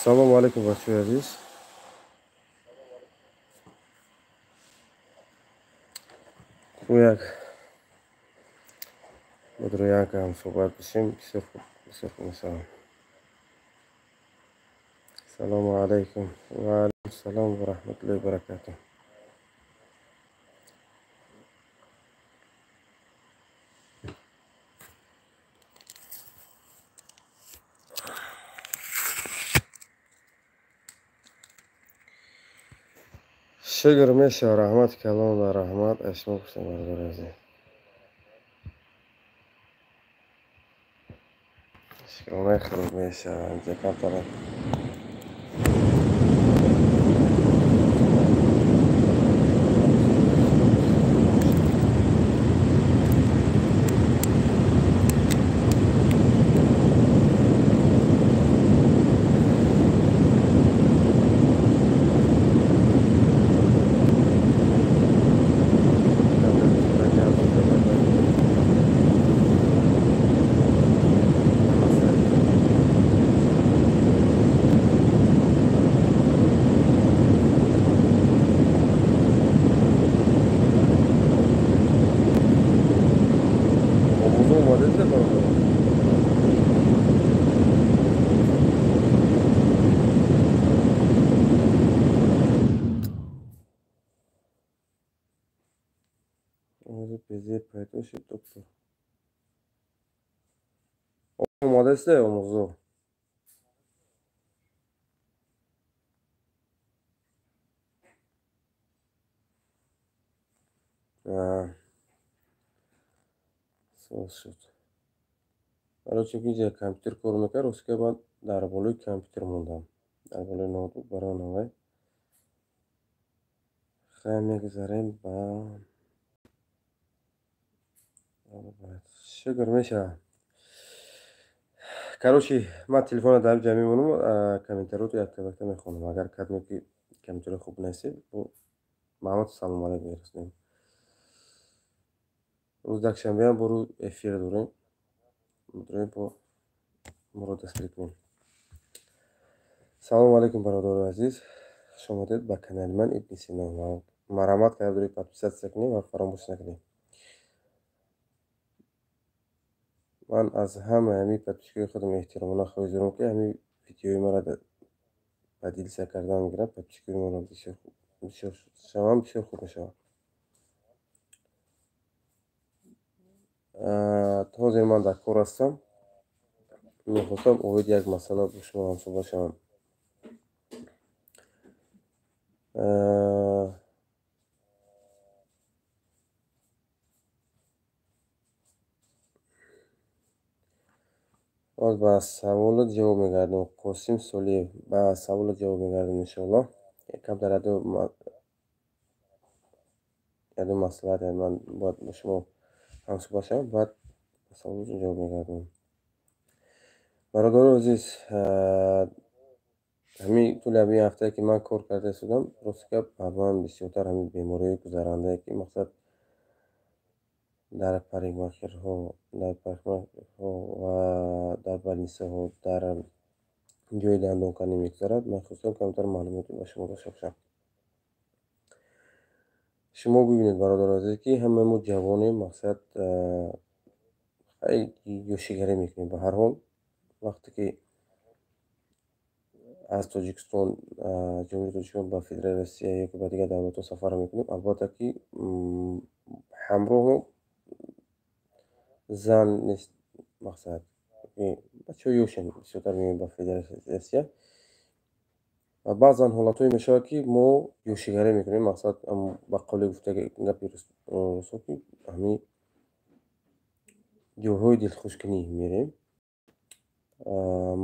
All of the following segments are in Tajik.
Салому алейкум, бачаҳои азиз. Як бодро як ҳамсӯҳбат бишем, бисёр хуб, бисёр хуб мешавам. Салому алейкум. Ва алейкум салом ва раҳматуллоҳи ва баракатуҳ. Шукр мешава, раҳмат калон ва раҳмат аз шумо гуфтам, бародари азиз. Шукронаи хуб мешава, инҷа камтар пайдо шуд, доктор. Омодаст омӯзо? Соз шуд. Барои чунки инҷа компютер кор мекард, ростика ман дар болои компютер мондам. Дар болои ноутбук барои навай. Хай, мегузарем ба шукр мешава. Короче, ман телефонро дар ҷа мемонам, комментариётро якта-якта мехонам. Агар кадме ки комментариё хуб нестед, Маҳмад салом алейкум мерасонем. Рӯзи якшанбеам бору эфир дорем. Дорем бо моро дастгирӣ кунем. Салому алейкум, бародари азиз. Хуш омадед ба канали ман Ибни Сино. Марҳамат карда доред подписаться кунед ва фаромӯш накунед. Ман аз ҳама ҳамин подписчикои худам эҳтиромона хоҳиш дорам, ки ҳамин видеои маро поделиться кардан мегиранд, подписчикои маро бисёр шаванд, бисёр хуб мешаванд. Ҳозир ман дар кор ҳастам. Мехостам оид як масъала бо шумо ҳамсӯҳбат шавам. Боз ба саволот ҷавоб мегардем. Қосим Солиев, ба саволот ҷавоб мегардем иншоаллоҳ. Камтар яду маслиҳат ман бояд бо шумо ҳамсӯҳбат шавам, баъд ба саволотон ҷавоб мегардем. Бародарони азиз, ҳамин тӯли ҳамин ҳафтае ки ман кор карда истодам, рости гап, ба ман бисёртар ҳамин бемориҳои гузарандае ки мақсад дар парикмахерҳо, дар парикмахерҳо ва дар больницаҳо, дар ҷои дандонканӣ мегузарад, ман хостам камтар маълумоте ба шумо дошта бошам. Шумо бибинед, бародари азиз, ки ҳамаи мо ҷавонем, мақсад ёшигарӣ мекунем. Ба ҳар ҳол, вақте ки аз Тоҷикистон, Ҷумҳурии Тоҷикистон ба Федератсияи Россия ё ки ба дигар давлатҳо сафар мекунем, албатта ки ҳамроҳ зан нест, мақсад бачаҳо ёшанд, бисёртар меоем ба Федератсияи Россия. Ва баъзан ҳолатҳое мешавад, ки мо ёшигарӣ мекунем, мақсад ба қавли гуфта гапи русо, ки ҳамин ҷойҳои дилхушкунӣ мерем,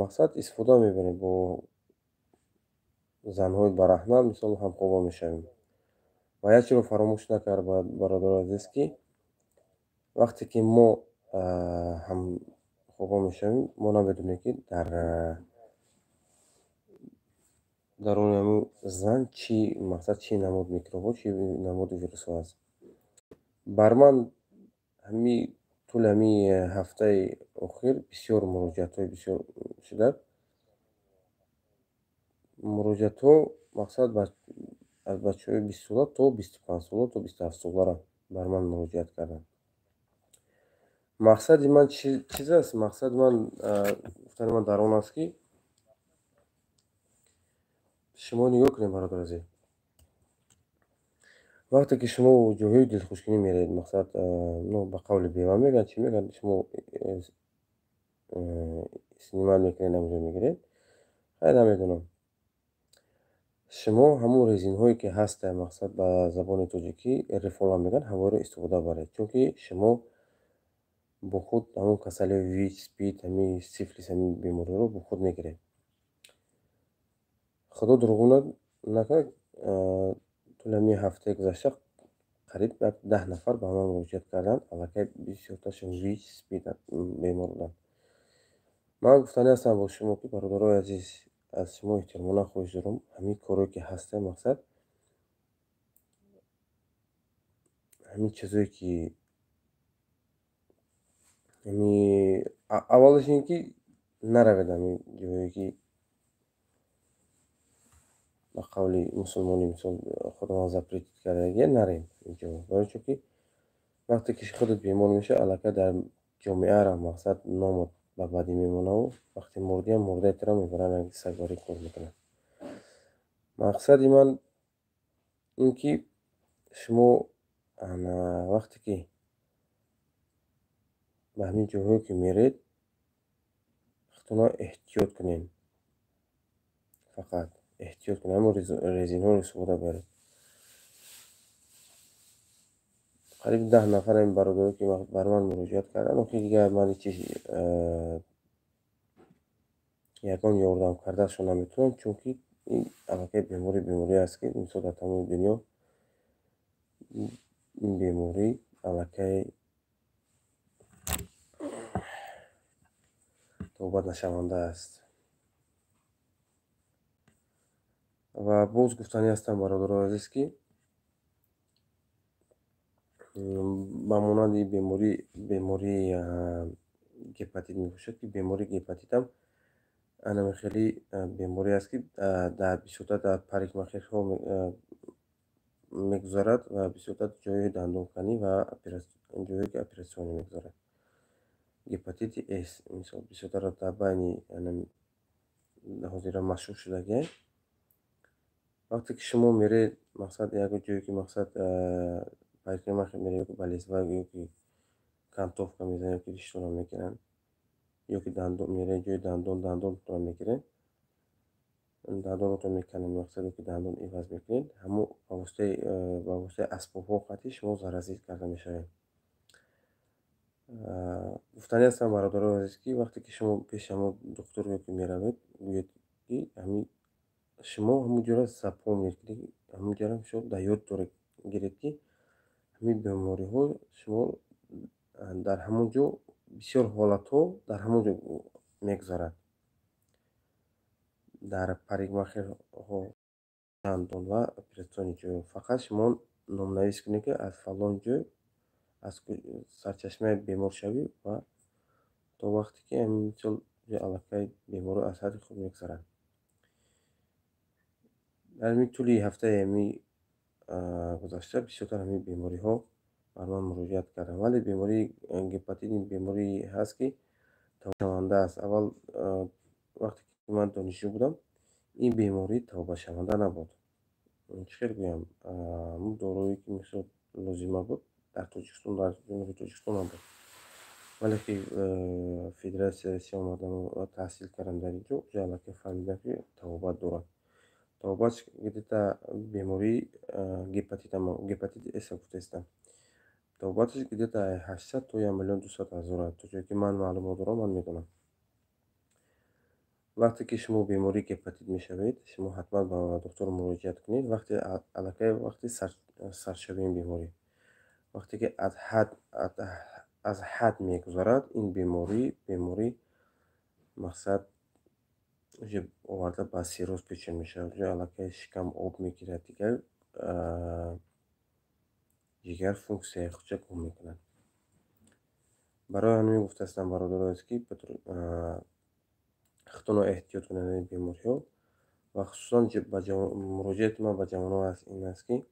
мақсад истифода мебарем, бо занҳои бараҳна мисол ҳамхоба мешавем. Ва як чиро фаромӯш накард, бародари азиз, ки вақте ки мо ҳамхоба мешавем, мо намедонем, ки дар даруни ҳамун зан чӣ мақсад, чӣ намуд микробҳо, чӣ намуди вирусҳо аст. Бар ман ҳамин тӯли ҳамин ҳафтаи охир бисёр муроҷиатҳои бисёр шуда. Муроҷиатҳо мақсад аз бачаҳои 20 сола то 25 сола, то 27 солара бар ман муроҷиат карданд. Мақсади ман чиз аст? Мақсади ман, гуфтани ман дар он аст, ки шумо нигоҳ кунед, бародари азиз, вақте ки шумо ҷойҳои дилхушкунӣ меравед, мақсад, ну, ба қавли бева мегӯянд, чӣ мегӯянд, шумо снимать мекунед, ҳамҷо мегиред, хай, намедонам, шумо ҳамун резинҳое ки ҳаста, мақсад, ба забони тоҷикӣ рефола мегӯянд, ҳамонро истифода баред, чунки шумо бо худ ҳамун касалиҳои ВИЧ, СПИД, ҳамин сифилис, ҳамин бемориҳоро бо худ мегиред. Худо дурӯғ накунад, тӯли ҳамин ҳафтаи гузашта қариб як 10 нафар ба ман муроҷиат карданд, аллакай бисёрташон ВИЧ, СПИД бемор буданд. Ман гуфтанӣ ҳастам бо шумо, ки, бародарои азиз, аз шумо эҳтиромона хоҳиш дорам, ҳамин корое ки ҳаста, мақсад, ҳамин чизое ки ҳами аввалаш ин ки наравед ҳамин ҷое ки ба қавли мусулмонӣ, мисол, Худованд запретить кардагия, нарем инҷо. Барои чун ки вақте ки худат бемор мешавӣ, аллакай дар ҷомеара мақсад номат ба бадӣ мемонаву вақте мурдиам, мурдаи туро мебаранд, сагварӣ кор мекунанд. Мақсади ман ин ки шумо вақте ки ба ҳамин ҷойҳое ки меред, худтонро эҳтиёт кунед, фақат эҳтиёт кунед, ҳамон резинҳоро истифода баред. Қариб 10 нафар ҳамин бародаро ки бар ман муроҷиат карданд, охи дигар ман ҳеҷ ягон ёрдам кардаашон наметавонам, чунки ин аллакай беморӣ аст, ки мисол дар тамоми дунё ин беморӣ аллакай тобат нашаванда аст. Ва боз гуфтанӣ ҳастам, бародарои азиз, ки ба монанди бемории гепатит мебошад, ки бемории гепатитам анами хеле беморӣ аст, ки дар бисёртар дар парикмахерҳо мегузарад ва бисёртар ҷойҳои дандонканӣ ва ҷойҳое ки оператсионӣ мегузарад. Гепатити С мисол бисёртар дар байни ҳозира машҳур шудагиа. Вақте ки шумо меред, мақсад, як ҷое ки мақсад парикмахер меред, ёки ба лезвия, ёки кантовка мезанед, ёки риштона мегиранд, ёки дандон меред, ҷои дандон, дандонтонро мегиред, дандонотон меканед, мақсад, ёки дандон иваз мекунед, ҳамон ба воситаи асбобҳо қатъи шумо заразит карда мешавед. Гуфтанӣ ҳастам, бародарои азиз, ки вақте ки шумо пеши ҳамон духтур ёки меравед, гӯед, ки ҳамин шумо ҳамон ҷоро запомнить кунед, ҳамон ҷоро шумо дар ёд доред гиред, ки ҳамин бемориҳо шумо дар ҳамон ҷо бисёр ҳолатҳо дар ҳамон ҷо мегузарад, дар парикмахерҳо, дандон ва оператсиони ҷой. Фақат шумо номнавис кунед, ки аз фалон ҷой, аз сарчашмаи беморшавӣ ва то вақте ки ҳамин мисол аллакай беморӣ аз ҳадди худ мегузарад. Дар ҳамин тӯли ҳафтаи ҳамин гузашта бисёртар ҳамин бемориҳо бар ман муроҷиат карданд. Вале бемории гепатит ин беморие ҳаст, ки тавбашаванда аст. Аввал вақте ки ман донишҷӯ будам, ин беморӣ тавбашаванда набуд. Чӣ хел гӯям, ҳамун дорое ки мисол лозима буд, дар Тоҷикистон, дар Ҷумҳурии Тоҷикистон набуд. Вале ки Федератсияи Россия омадам ва таҳсил кардам дар ин ҷо, аллакай фаҳмидам, ки табобат дорад. Табобатш где-то бемории гепатити С гуфтаистам. Табобаташ где-то 800 то 1 миллион 200 ҳазор. То ҷое ки ман маълумот дорам, ман медонам. Вақте ки шумо бемории гепатит мешавед, шумо ҳатман ба духтур муроҷиат кунед. Вақте аллакай вақти саршавии ин беморӣ, вақте ки аз ҳад мегузарад, ин беморӣ мақсад уже оварда ба цирроз печон мешавад. Уже аллакай шикам об мегирад, дигар ҷигар функсияи худша гум мекунад. Барои ҳамин гуфтаастам, бародаро азиз, ки худтонро эҳтиёт кунед аз ин бемориҳо. Ва хусусан муроҷиати ман ба ҷавонҳо ин аст, ки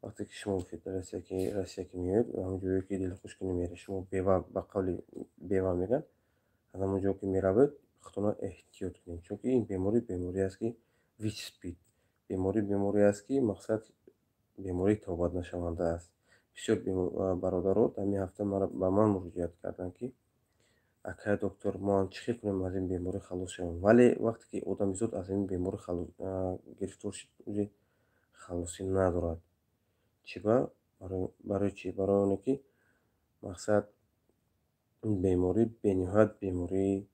вақте ки шумо Россия ки меоед, ҳамон ҷое ки дилхуш кунӣ меравед, шумо бева, ба қавли бева мегӯянд, аз ҳамон ҷо ки меравед, худтонро эҳтиёт кунед, чунки ин беморӣ беморӣ аст, ки ВИЧ СПИД беморӣ аст, ки мақсад бемории табобатнашаванда аст. Бисёр бародаро ҳамин ҳафта ба ман муроҷиат карданд, ки акай доктор, мо чӣ хел кунем, аз ин беморӣ халос шавем? Вале вақте ки одамизод аз ин беморӣ гирифтор шуд, уже халосӣ надорад. Чиба? Барои чӣ? Барои оне ки мақсад ин беморӣ бениҳоят бемории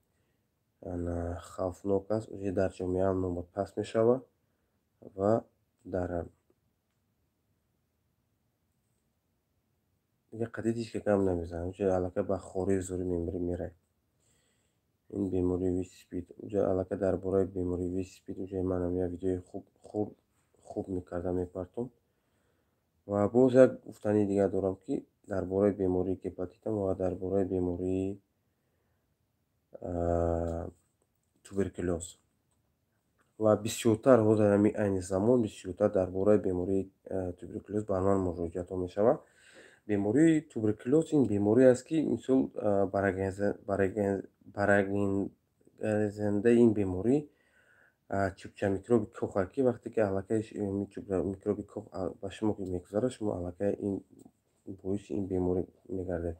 хавфнок аст, уже дар ҷомеаам номат паст мешавад ва дар дигар қадид ҳеҷ ка гам намезанад. Уже аллакай ба хории зӯрӣ меравед. Ин бемории ВИЧ СПИД, уже аллакай дар бораи бемории ВИЧ СПИД уже манам як видеои хуб мекардам, мепартом. Ва боз як гуфтании дигар дорам, ки дар бораи бемории гепатитам ва дар бораи бемории туберкулёз. Ва бисёртар ҳозир ҳамин айни замон бисёртар дар бораи бемории туберкулёз ба ман муроҷиатҳо мешавад. Бемории туберкулёз ин беморӣ аст, ки мисол барангезандаи ин беморӣ чӯбча микроби Кох, ки вақте ки аллакай микроби Кох ба шумо мегузарад, шумо аллакай ин боиси ин беморӣ мегардед.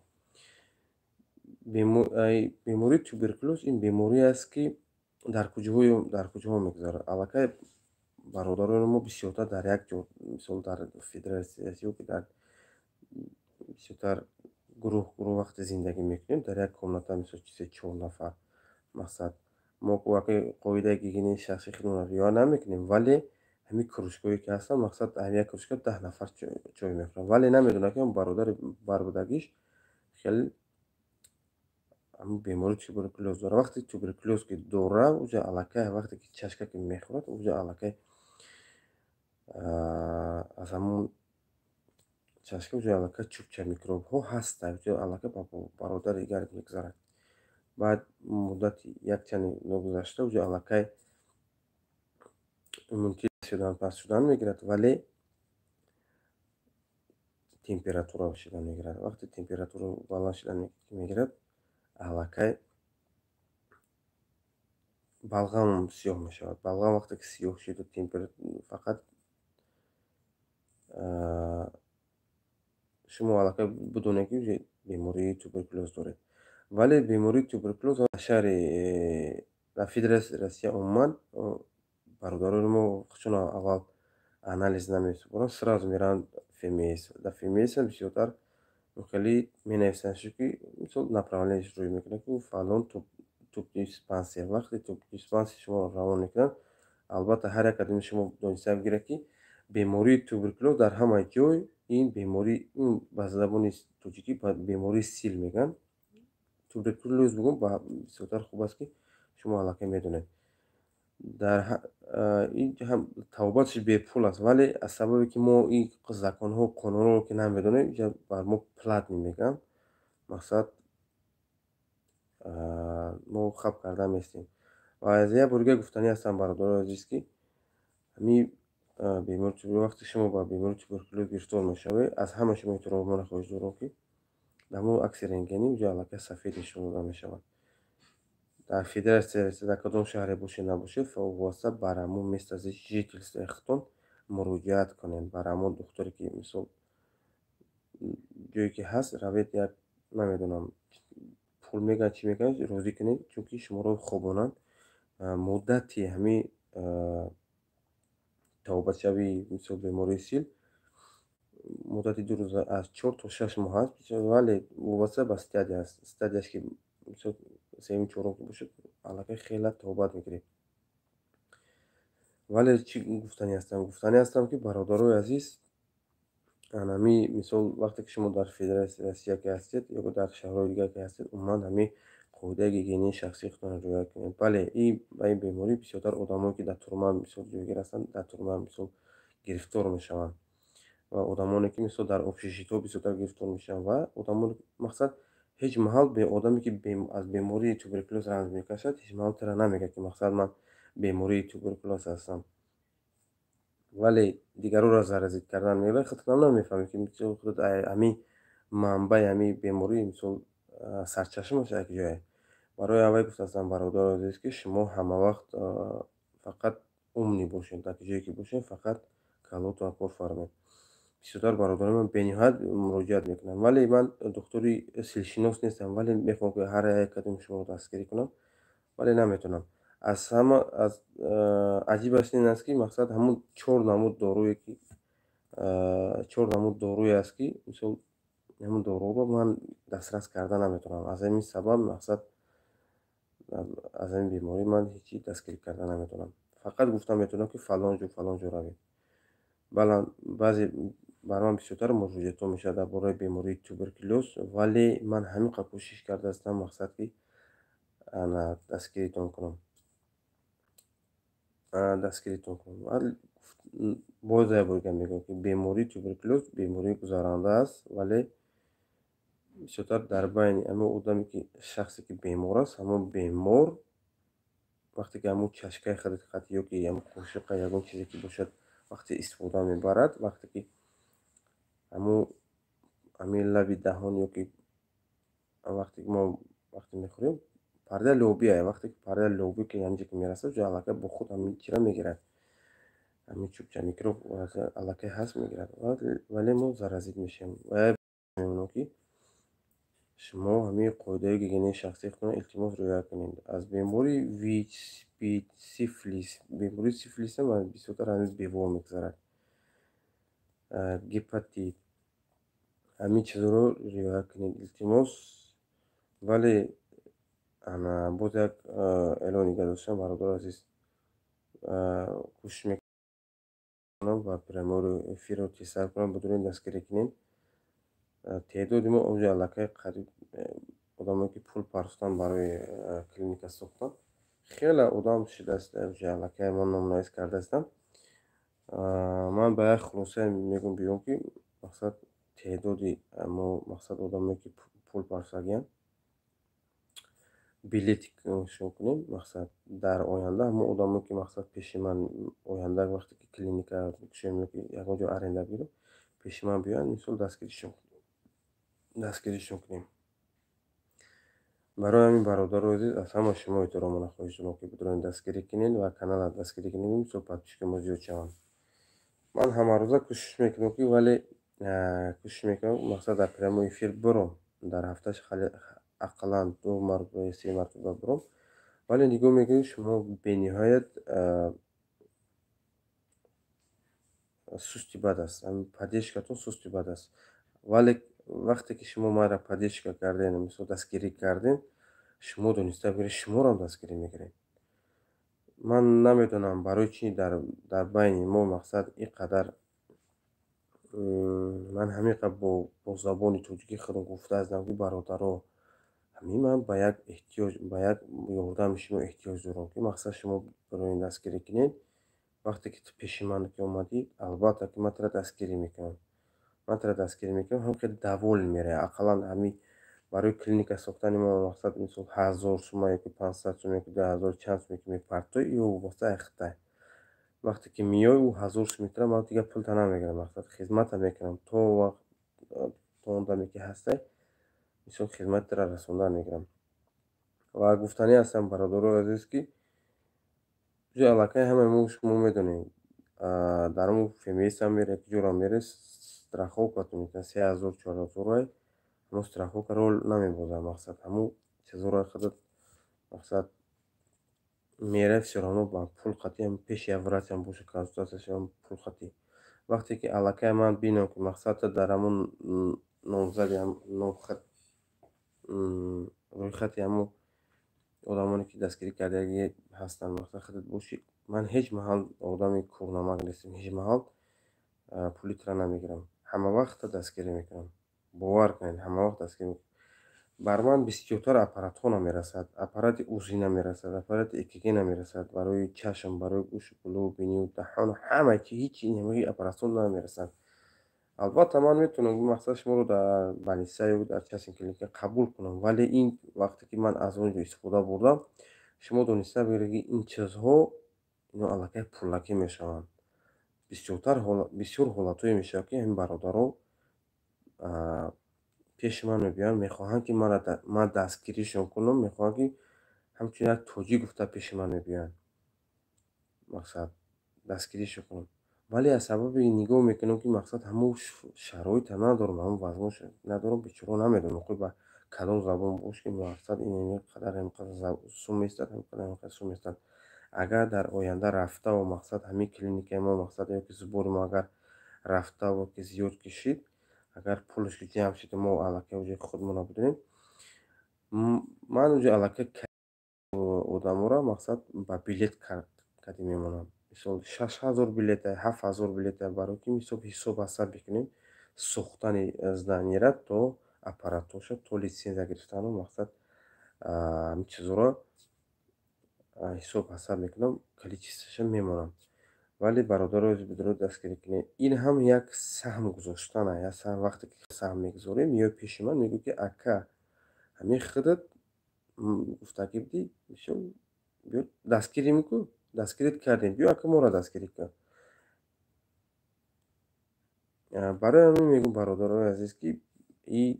Бемории туберкулёз ин беморӣ аст, ки дар куҷоҳо мегузарад. Аллакай бародарони мо бисёртар дар як ҷо, мисол дар федератсия ё ки дар бисёртар гурӯҳ гурӯҳ вақте зиндагӣ мекунем, дар як комната мисол чизе 4 нафар. Мақсад мо қоидаи гигиенаи шахсии худро риоя намекунем, вале ҳамин кружкое ки ҳастанд, мақсад ҳамин як кружка 10 нафар чой мехӯранд, вале намедонад, ки бародари барбудагиш хеле ҳамин бемории туберкулёз дорад. Вақте туберкулёз ки дора, уже аллакай вақте ки чашка ки мехӯрад, уже аллакай аз ҳамон чашка уже аллакай чӯбча микробҳо ҳастанд, уже аллакай ба бародари дигар мегузарад. Баъд муддати якчанд ногузашта уже аллакай иммунитет паст шудан мегирад, вале температура шидан мегирад. Вақте температура баланд шидан мегирад, аллакай балғам сиёҳ мешавад. Балғам вақте ки сиёҳ шуд, фақат шумо аллакай бидонед, ки уже бемории туберкулёз доред. Вале бемории туберкулёз дар шаҳри дар Федератсияи Россия умуман бародарони мо худшон аввал анализ намесупоранд, сразу мераванд ФМС. Дар ФМС бисёртар хеле менависанд, ки мисол направление рӯй мекунад, ки фалон тубдиспансер. Вақте тубдиспансер шуморо равон мекунанд, албатта ҳар як одами шумо дониста бигирад, ки бемории туберкулёз дар ҳама ҷой ин беморӣ, ин ба забони тоҷикӣ бемории сил мегӯянд. Туберкулёз бигӯм бисёртар хуб аст, ки шумо аллакай медонед. Дар ин табобаташ бепул аст, вале аз сабабе ки мо ин законҳо, қонунҳоро ки намедонем, инҷа бар мо платный мегӯянд. Мақсад мо хаб карда местем. Ва аз як бор дигар гуфтанӣ ҳастам, бародарои азиз, ки ҳамин бемории вақте шумо ба бемории туберкулёз гирифтор мешавед, аз ҳама шумо эҳтиромона хоҳиш дорам, ки дар мо акси рентгенӣ уже аллакай сафед нишон дода мешавад. Дар федератсияи Россия дар кадом шаҳре бошед набошед, вобаста бар ҳамон место жительствои худтон муроҷиат кунед. Бар ҳамон духтуре ки мисол ҷое ки ҳаст, равед, як намедонам пул мегӯянд, чӣ мекунанд, розӣ кунед, чунки шуморо хобонанд. Муддати ҳамин табобатшавии, мисол, бемории сил муддати 2 рӯза, аз 4 то 6 моҳ аст, вале вобаста ба стадия аст. Стадияш ки, мисол, сеюм, чорум ки бошад, аллакай хела табобат мегиред. Вале чӣ гуфтанӣ ҳастам? Гуфтанӣ ҳастам, ки, бародарои азиз, анами, мисол, вақте ки шумо дар Федератсияи Россия ки ҳастед ё дар шаҳрҳои дигар ки ҳастед, умуман ҳамин қоидаи гигиенаи шахсии худро риоя кунед. Бале, ба ин беморӣ бисёртар одамое ки дар турма, мисол, ҷойгир ҳастанд, дар турма, мисол, гирифтор мешаванд ва одамоне ки, мисол, дар общежитиҳо бисёртар гирифтор мешаванд ва одамоне, мақсад, ҳеҷ маҳал одаме ки аз бемории туберкулёз ранҷ мекашад, ҳеҷ маҳал тира намегӯяд, ки, мақсад, ман бемории туберкулёз ҳастам, вале дигарҳоро заразить кардан мегӯяд. Худатам намефаҳмед, ки, мисол, худат ҳамин манбаи ҳамин беморӣ, мисол, сарчашмааш як ҷое. Барои аввал гуфтаастам, бародари азиз, ки шумо ҳамавақт фақат умный бошед, дар ҷое ки бошед, фақат каллотонро кор фармоед. Бисёртар бародарони ман бениҳоят муроҷиат мекунанд, вале ман духтури силшинос нестам, вале мехоҳам, ки ҳар як кадоми шуморо дастгирӣ кунам, вале наметавонам. Аз ҳама аз аҷибаш ин аст, ки, мақсад, ҳамун чор намуд доруе ки, чор намуд доруе аст, ки, мисол, ҳамун доруҳоро ман дастрас карда наметавонам. Аз ҳамин сабаб, мақсад, аз ҳамин беморӣ ман ҳеҷ дастгирӣ карда наметавонам. Фақат гуфта метавонам, ки фалон ҷо, фалон ҷо равед. Баъзе бар ман бисёртар муроҷиатҳо мешавад дар бораи бемории туберкулёз, вале ман ҳамин қадр кӯшиш кардаастам, мақсад, ки дастгиритон кунам. Боз як бор дигар мегӯям, ки бемории туберкулёз бемории гузаранда аст, вале бисёртар дар байни ҳамон одаме ки, шахсе ки бемор аст, ҳамон бемор вақте ки ҳамон чашкаи хат ё ки ҳамон қошиқа, ягон чизе ки бошад, вақте истифода мебарад, вақте ки ҳамин лаби даҳон ё ки вақте ки мо вақте мехӯрем, пардаи лобия, вақте ки пардаи лобӣ ки ҳаминҷо ки мерасад, ҷо аллакай бо худ ҳамин чира мегирад, ҳамин чӯбча, микроб аллакай ҳаст, мегирад, вале мо заразить мешавем. Ва мемонам, ки шумо ҳамин қоидаи гигиенаи шахсии худро, илтимос, риоя кунед. Аз бемории ВИЧ, СПИД, сифилис, бемории сифилисам бисёртар ҳамин бево мегузарад, гепатит, ҳамин чизҳоро риоя кунед, илтимос. Вале ана боз як эълон дигар доштам, бародари азиз. Кӯшиш мекунам ва прямой эфирро тезтар кунам, бидуред, дастгирӣ кунед. Теъдоди мо онҷо аллакай қариб одамое ки пул партофтан барои клиника сохтан, хеле одам шудааст уже, аллакай ман номнавис кардаастам. Ман ба як хулосае мегӯям, биём, ки, мақсад, теъдоди мо, мақсад, одамое ки пул партофтагианд, билетшон кунем. Мақсад, дар оянда ҳамон одамое ки, мақсад, пеши ман оянда, вақте ки клиника кушоем ё ки ягон ҷо аренда бигирем, пеши ман биёянд, мисол, дастгиришон кунем. Барои ҳамин, бародарои азиз, аз ҳама шумо эҳтиромона хоҳиш дорам, ки бидуред, дастгирӣ кунед ва каналро дастгирӣ кунед, мисол, подписчикои мо зиёд шаванд. Ман ҳамарӯза кӯшиш мекунам, ки, вале кӯшиш мекунам, мақсад, дар прямой эфир биром, дар ҳафташ ақаллан ду маротиба ё се маротиба биром, вале нигоҳ мекунед, шумо бениҳоят сусти бад аст, поддержкатон сусти бад аст. Вале вақте ки шумо маро поддержка кардем, мисол, дастгирӣ кардем, шумо дониста бигиред, шуморо дастгирӣ мекунем. Ман намедонам, барои чӣ дар байни мо, мақсад, ин қадар ман ҳамин қадр бо забони тоҷикӣ худам гуфта ҳастам, ки, бародаро, ҳамин ман ба як эҳтиёҷ, ба як ёрдами шумо эҳтиёҷ дорам, ки, мақсад, шумо барои дастгирӣ кунед. Вақте ки ту пеши ман ки омадӣ, албатта ки ман туро дастгирӣ мекунам, ман туро дастгирӣ мекунам, ҳам хеле доволен меравӣ. Ақаллан ҳамин барои клиника сохтани мо, мақсад, мисол, 1000 сума ёки 500 сума ёки 2000 чанд сума ки мепартоӣ, ё вобаста ай хитай. Вақте ки меои, ӯ 1000 суми тура ман дигар пулта намегирам, мақсад, хизмата мекунам то вақт, то он даме ки ҳастай, мисол, хизмати тура расондан мегирам. Ва гуфтанӣ ҳастам, бародарои азиз, ки ҷо аллакай ҳамаи мо шумо медонем, дар мо ФМСам мере, ҷора мере, страховкатон метавонад 3000, 4000, ҳамон страховка рол намебозад. Мақсад, ҳамон чизҳоро худат, мақсад, Меравӣ, всё равно ба пул қатӣ, пеши як врачам боша, консултатсия шавам, пул қатӣ. Вақте ки аллакай ман бинам, ки мақсад дар ҳамон номзади рӯйхати ҳамон одамоне, ки дастгирӣ кардагӣ ҳастанд, мақсад худат бошӣ, ман ҳеҷ маҳал одами кӯрнамак нестам, ҳеҷ маҳал пули тура намегирам. Ҳама вақт дастгирӣ мекунам. Бовар кунед, ҳама вақт дастгирӣ мекунам. Бар ман бисёртар аппаратҳо намерасад, аппарати УЗИ намерасад, аппарати ЭКГ намерасад, барои чашм, барои гӯшу гулӯ, бинию даҳон, ҳама чи, ҳеҷ ҳамаи аппаратҳо намерасад. Албатта, ман метавонам мақсад шуморо дар больница ё дар частный клиника қабул кунам, вале ин вақте ки ман аз он ҷо истифода бурдам, шумо дониста бигиред, ки ин чизҳо ино аллакай пулакӣ мешаванд. Бисёртар бисёр ҳолатҳое мешавад, ки ҳамин бародаро пеши ман мебиёянд, мехоҳанд, ки ман дастгиришон кунам, мехоҳанд, ки ҳамчун як тоҷик гуфта пеши ман мебиёянд, мақсад дастгиришон кунам, вале аз сабаби нигоҳ мекунам, ки мақсад ҳамон шароита надорам, ҳамон возможность надорам. Бечора намедонам, ба кадом забон бош, ки мақсад ин қадар инқадар сум местад, инқадар инқадар сум местад. Агар дар оянда рафтаву мақсад ҳамин клиникаи мо, мақсад ёки сбори мо агар рафтаву ки зиёд кишид, агар пулаш ки ҷамъ шид, мо аллакай уҷои худмонро бидонем, ман уҷо аллакай одаморо мақсад ба билет кардӣ мемонам. Мисол, 6000 билета, 7000 билета, барои ки мисол ҳисоб ҳасаб бикунем, сохтани зданияра то аппаратоша, то литсензия гирифтану мақсад ҳамин чизҳоро ҳисоб ҳасаб мекунам, количествоша мемонам. Вале, бародаро, бидро дастгирӣ кунед. Ин ҳам як саҳм гузоштана, як саҳм. Вақте ки саҳм мегузорем, меои пеши ман, мегӯ, ки ака, ҳамин худат гуфтагӣ будӣ, биё дастгирӣ мекун, дастгирит кардем, биё, ака, моро дастгирӣ кун. Барои ҳамин мегӯм, бародарои азиз, ки и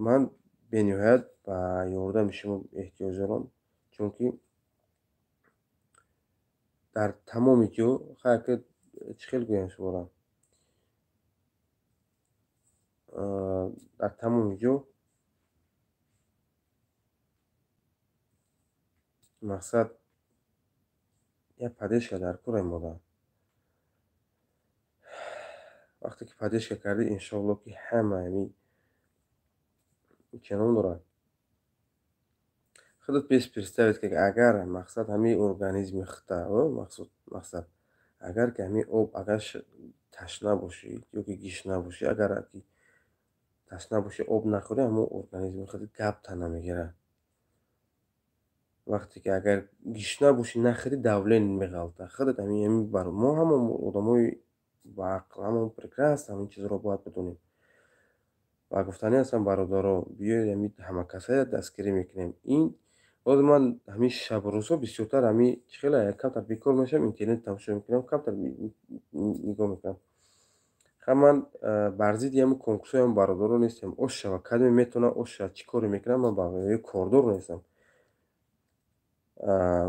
ман бениҳоят ба ёрдами шумо эҳтиёҷ дорам, чунки дар тамоми ҷо хайр, чӣ хел гӯям шуморо, дар тамоми ҷо мақсад як поддержка дар кор мода. Вақте ки поддержка кардӣ, иншоалло, ки ҳама ҳамин чӣ ном дорад, худат бес представить ки агар мақсад ҳамин организми худта, мақсад агар ки ҳамин об, агар ташна бошӣ ё ки гишна бошӣ, агар ки ташна бошӣ, об нахӯрӣ, ҳамон организми худат гапта намегирад. Вақте ки агар гишна бошӣ, нахӯрӣ, давление меғалта худат. Ҳамин мо ҳамон одамои баақл, ҳамон прекрасно ҳамин чизро бояд бидонем. Ва гуфтанӣ ҳастам, бародаро, биёед, ҳамин ҳамакасая дастгирӣ мекунем. Ин ҳозир ман ҳамин шабу рӯзҳо бисёртар ҳамин чӣ хела камтар бекор мешавам, интернет тамошо мекунам, камтар нигоҳ мекунам. Ха, ман бар зидди ҳамин конкурсҳои ҳам бародаро нестам. Ош шава, кадоме метавонад, ош шава, чӣ коре мекунам, ман ба кордор нестам.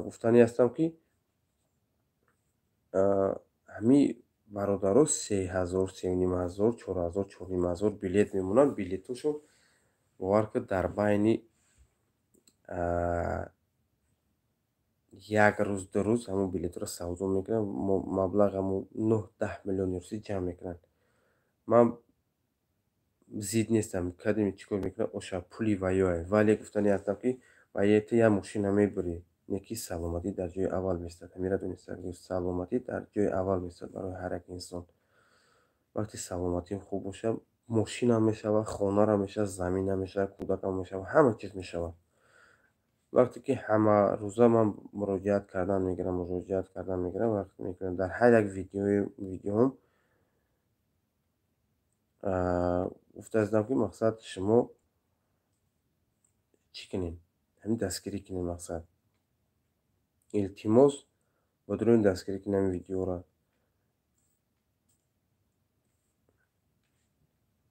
Гуфтанӣ ҳастам, ки ҳамин бародаро 3000, 3500, 4000, 4500 билет мемонанд. Билетҳошон, бовар кунед, дар байни як рӯз, 2 рӯз ҳамон билетҳоро савдо мекунанд, маблағ ҳамон 9-10 миллиони русӣ ҷамъ мекунанд. Ман зид нестам, кадоме чӣ кор мекунад, оша пули ваёе, вале гуфтанӣ ҳастам, ки вае ту як мошина мебурӣ, не ки саломатӣ дар ҷои аввал меистад. Ҳамира дониста, саломатӣ дар ҷои аввал меистад барои ҳар як инсон. Вақте саломатиам хуб бошад, мошинам мешавад, хонарам мешавад, заминам мешавад, кӯдакам мешавад, ҳама чиз мешавад. Вақте ки ҳамарӯза ман муроҷиат кардан мегирам, муроҷиат кардан мегирам, вақт мекунам, дар ҳар як видеом гуфта издам, ки мақсад шумо чӣ кунед, ҳамин дастгирӣ кунед. Мақсад, илтимос, бодирони дастгирӣ кунед ҳамин видеоро.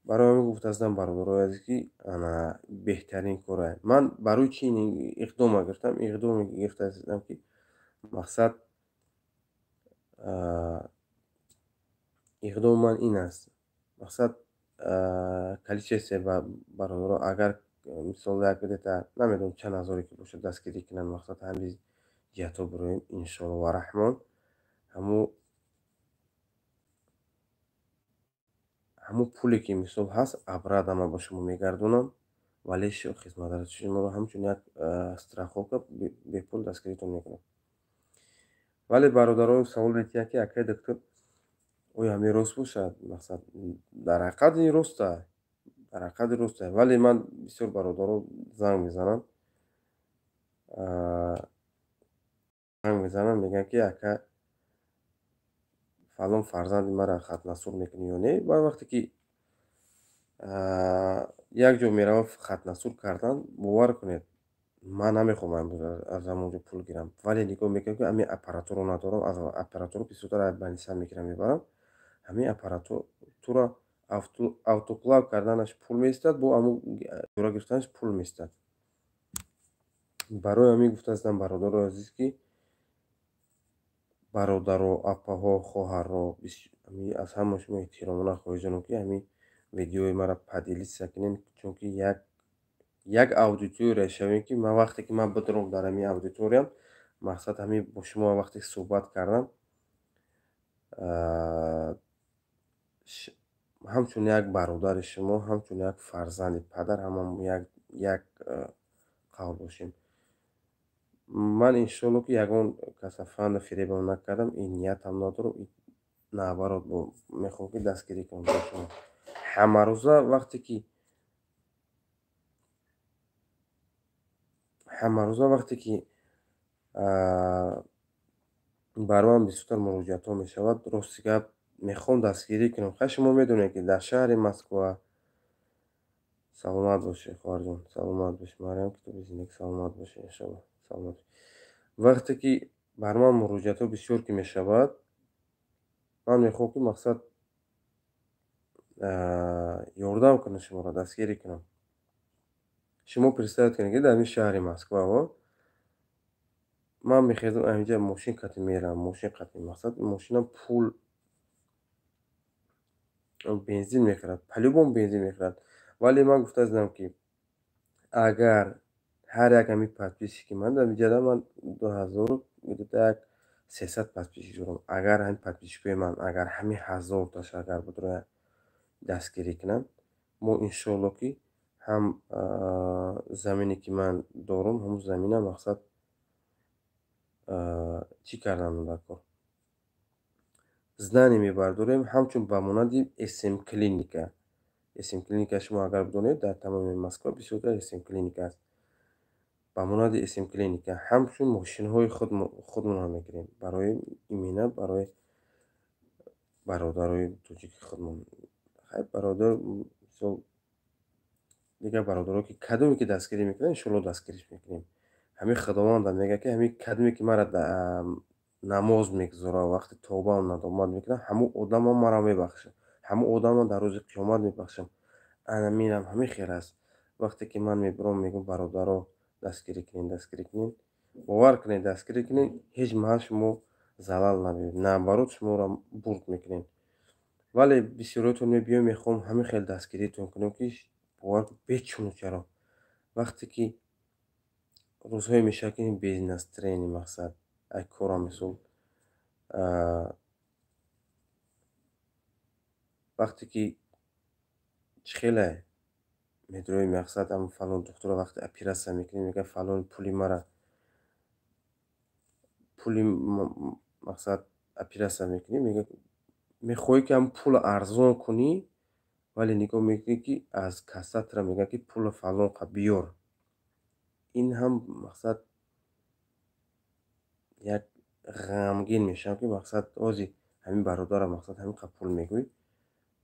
Барои ҳамин гуфтаастам, бародарои азиз, ки ана беҳтарин кора. Ман барои чӣ ин иқдома гирифтам? Иқдоме гирифтаастам, ки мақсад иқдоми ман ин аст: мақсад количестве бародаро агар мисол як где-то намедонам чанд ҳазоре ки бошад дастгирӣ кунанд, мақсад ҳамин ҷиҳатҳо бироем, иншоалло ва раҳмон. Ҳамун пуле ки мисол ҳаст, обратно ман ба шумо мегардонам, вале хизматрасонии шуморо ҳамчун як страховка бепул дастгиритон мекунам. Вале бародарон савол метиҳанд, ки акай доктор, оё ҳамин рост бошад? Мақсад дар ҳақиқат ин роста, дар ҳақиқат роста. Вале ман бисёр бародарон занг мезананд, мегӯянд, ки ака, фалон фарзанди маро хатнасур мекунӣ ё не? Баъд вақте ки як ҷо меравам хатнасур кардан, бовар кунед, ман намехоҳам аз ҳамон ҷо пул гирам, вале нигоҳ мекунам, ки ҳамин аппаратуро надорам, аз аппаратуро бисёртар аз больница мегирам, мебарам. Ҳамин аппаратура автоклав карданаш пул меистад, бо ҳамун ҷора гирифтанаш пул меистад. Барои ҳамин гуфтаастам, бародарои азиз, ки бародаро, апаҳо, хоҳарро, аз ҳама шумо эҳтиромона хоҳиш дорам, ки ҳамин видеои маро поделиться кунед, чунки як аудитория шавем, ки ман вақте ки ман бидорам дар ҳамин аудиториям, мақсад ҳамин бо шумо вақте суҳбат кардам, ҳамчун як бародари шумо, ҳамчун як фарзанди падар, ҳамамо як қавл бошем. Ман иншоалло ки ягон каса фанда фиребам накардам, ин ниятам надорам, наоборот мехоҳам, ки дастгирӣ кунам бо шумо. Ҳамарӯза вақте ки бар ман бисёртар муроҷиатҳо мешавад, рости гап мехоҳам дастгирӣ кунам. Хай, шумо медонед, ки дар шаҳри Москва. Саломат бошед, хоҳарҷон, саломат бошед, Мариям, китоби зиндагӣ, саломат бошед, иншоалло, саломат. Вақте ки бар ман муроҷиатҳо бисёр ки мешавад, ман мехоҳам, ки мақсад ёрдам кунам, шуморо дастгирӣ кунам. Шумо представить кунед, ки дар ҳамин шаҳри Москва ман мехезам, ҳаминҷа мошин қатӣ меравам, мошин қатӣ, мақсад мошинам пул бензин мехӯрад, по-любому бензин мехӯрад. Вале ман гуфта будам, ки агар ҳар як ҳамин подписчики ман дар инҷа, ман 2000 где-то як 300 подписчик дорам, агар ҳамин подписчикои ман, агар ҳамин 1000-таш агар бидрояд дастгирӣ кунанд, мо иншоалло ки ҳам замине ки ман дорам, ҳамун замина мақсад чӣ кардан дар кор, здание мебардорем, ҳамчун ба монанди СМ клиника. СМ клиника шумо агар бидонед, дар тамоми Москва бисёртар СМ клиника аст. Ба монанди СМ клиника ҳамчун мошинҳои худмонро мегирем, барои именно барои бародарои тоҷики худмон. Хай, бародар, мисол дигар бародаро ки кадоме ки дастгирӣ мекунанд, иншоалло дастгириш мекунем. Ҳамин Худовандам мегӯяд, ки ҳамин кадоме ки маро намоз мегузорад, вақти тавбаам надомат мекунад, ҳамун одамам маро мебахшад, ҳамун одамам дар рӯзи қиёмат мебахшам. Анаминам ҳамин хел аст. Вақте ки ман мебиром, мегӯям: бародаро, дастгирӣ кунед, дастгирӣ кунед, бовар кунед, дастгирӣ кунед, ҳеҷ маҳал шумо залал намебинед, наоборот шуморо бурд мекунед. Вале бисёриётон мебиём, мехоҳам ҳамин хел дастгиритон кунем, ки бовар бечуну чаро. Вақте ки рӯзҳое мешавад, ки без настроение, мақсад ай корам, мисол вақте ки чӣ хеле медрои, мақсад ам фалон духтура вақте оператсия мекунӣ, мегӯяд: фалон пули мара, пули мақсад оператсия мекунӣ, мегӯяд, мехоҳӣ ки ҳам пулро арзон кунӣ, вале нигоҳ мекунӣ, ки аз кассатра мегӯяд, ки пула фалон қа биёр. Ин ҳам мақсад як ғамгин мешавам, ки мақсад ози ҳамин бародара мақсад ҳамин қа пул мегӯӣ,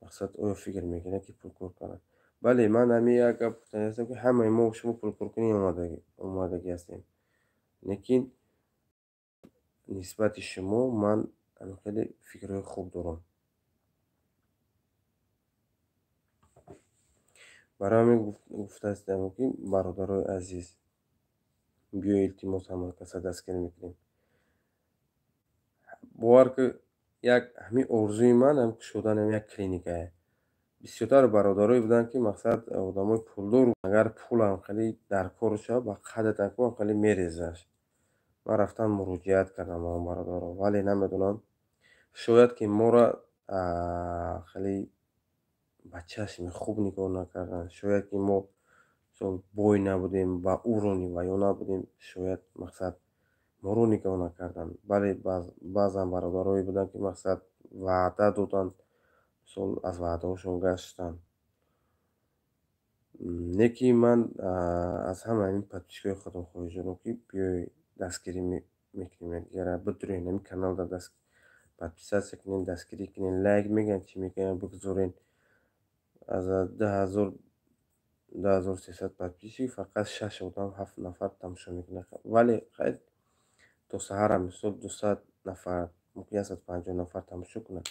мақсад оё фикр мекунад, ки пул кор кунад? Бале, ман ҳамин як гап гуфтани ҳастам, ки ҳамаи мо шумо пулкоркунӣ омадагӣ ҳастем, лекин нисбати шумо ман хеле фикрҳои хуб дорам. Барои ҳамин гуфтаастам, ки бародарои азиз, биё, илтимос, ҳама каса дастгирӣ мекунем. Бовар ки як ҳамин орзуи ман ҳам кушодани як клиникае. Бисёртар бародарое буданд, ки мақсад одамои пулдор, агар пулам хеле дар кор шавад, ба қадратан ку хеле мерезаш. Ман рафтам муроҷиат кардам ба он бародаро, вале намедонам, шояд ки моро хеле ба чашми хуб нигоҳ накарданд, шояд ки мо бой набудем, ба уровни ва ё набудем, шояд мақсад моро нигоҳ накарданд. Бале, баъзан бародарое буданд, ки мақсад ваъда доданд, мисол аз ваъдаҳошон гаштанд. Не ки ман аз ҳама ҳамин подписчикои худам хоҳиш дорам, ки биёй дастгирӣ мекунем якдигара, бидурен ҳамин каналда подписаться кунед, дастгирӣ кунед, лайк мегӯянд, чӣ мегӯянд, бигузорен. Аз 2300 подписчик фақат 6 одам, 7 нафар тамошо мекунад. Вале хайр, то саҳарам мисол 200 нафар, мумкин 150 нафар тамошо кунад.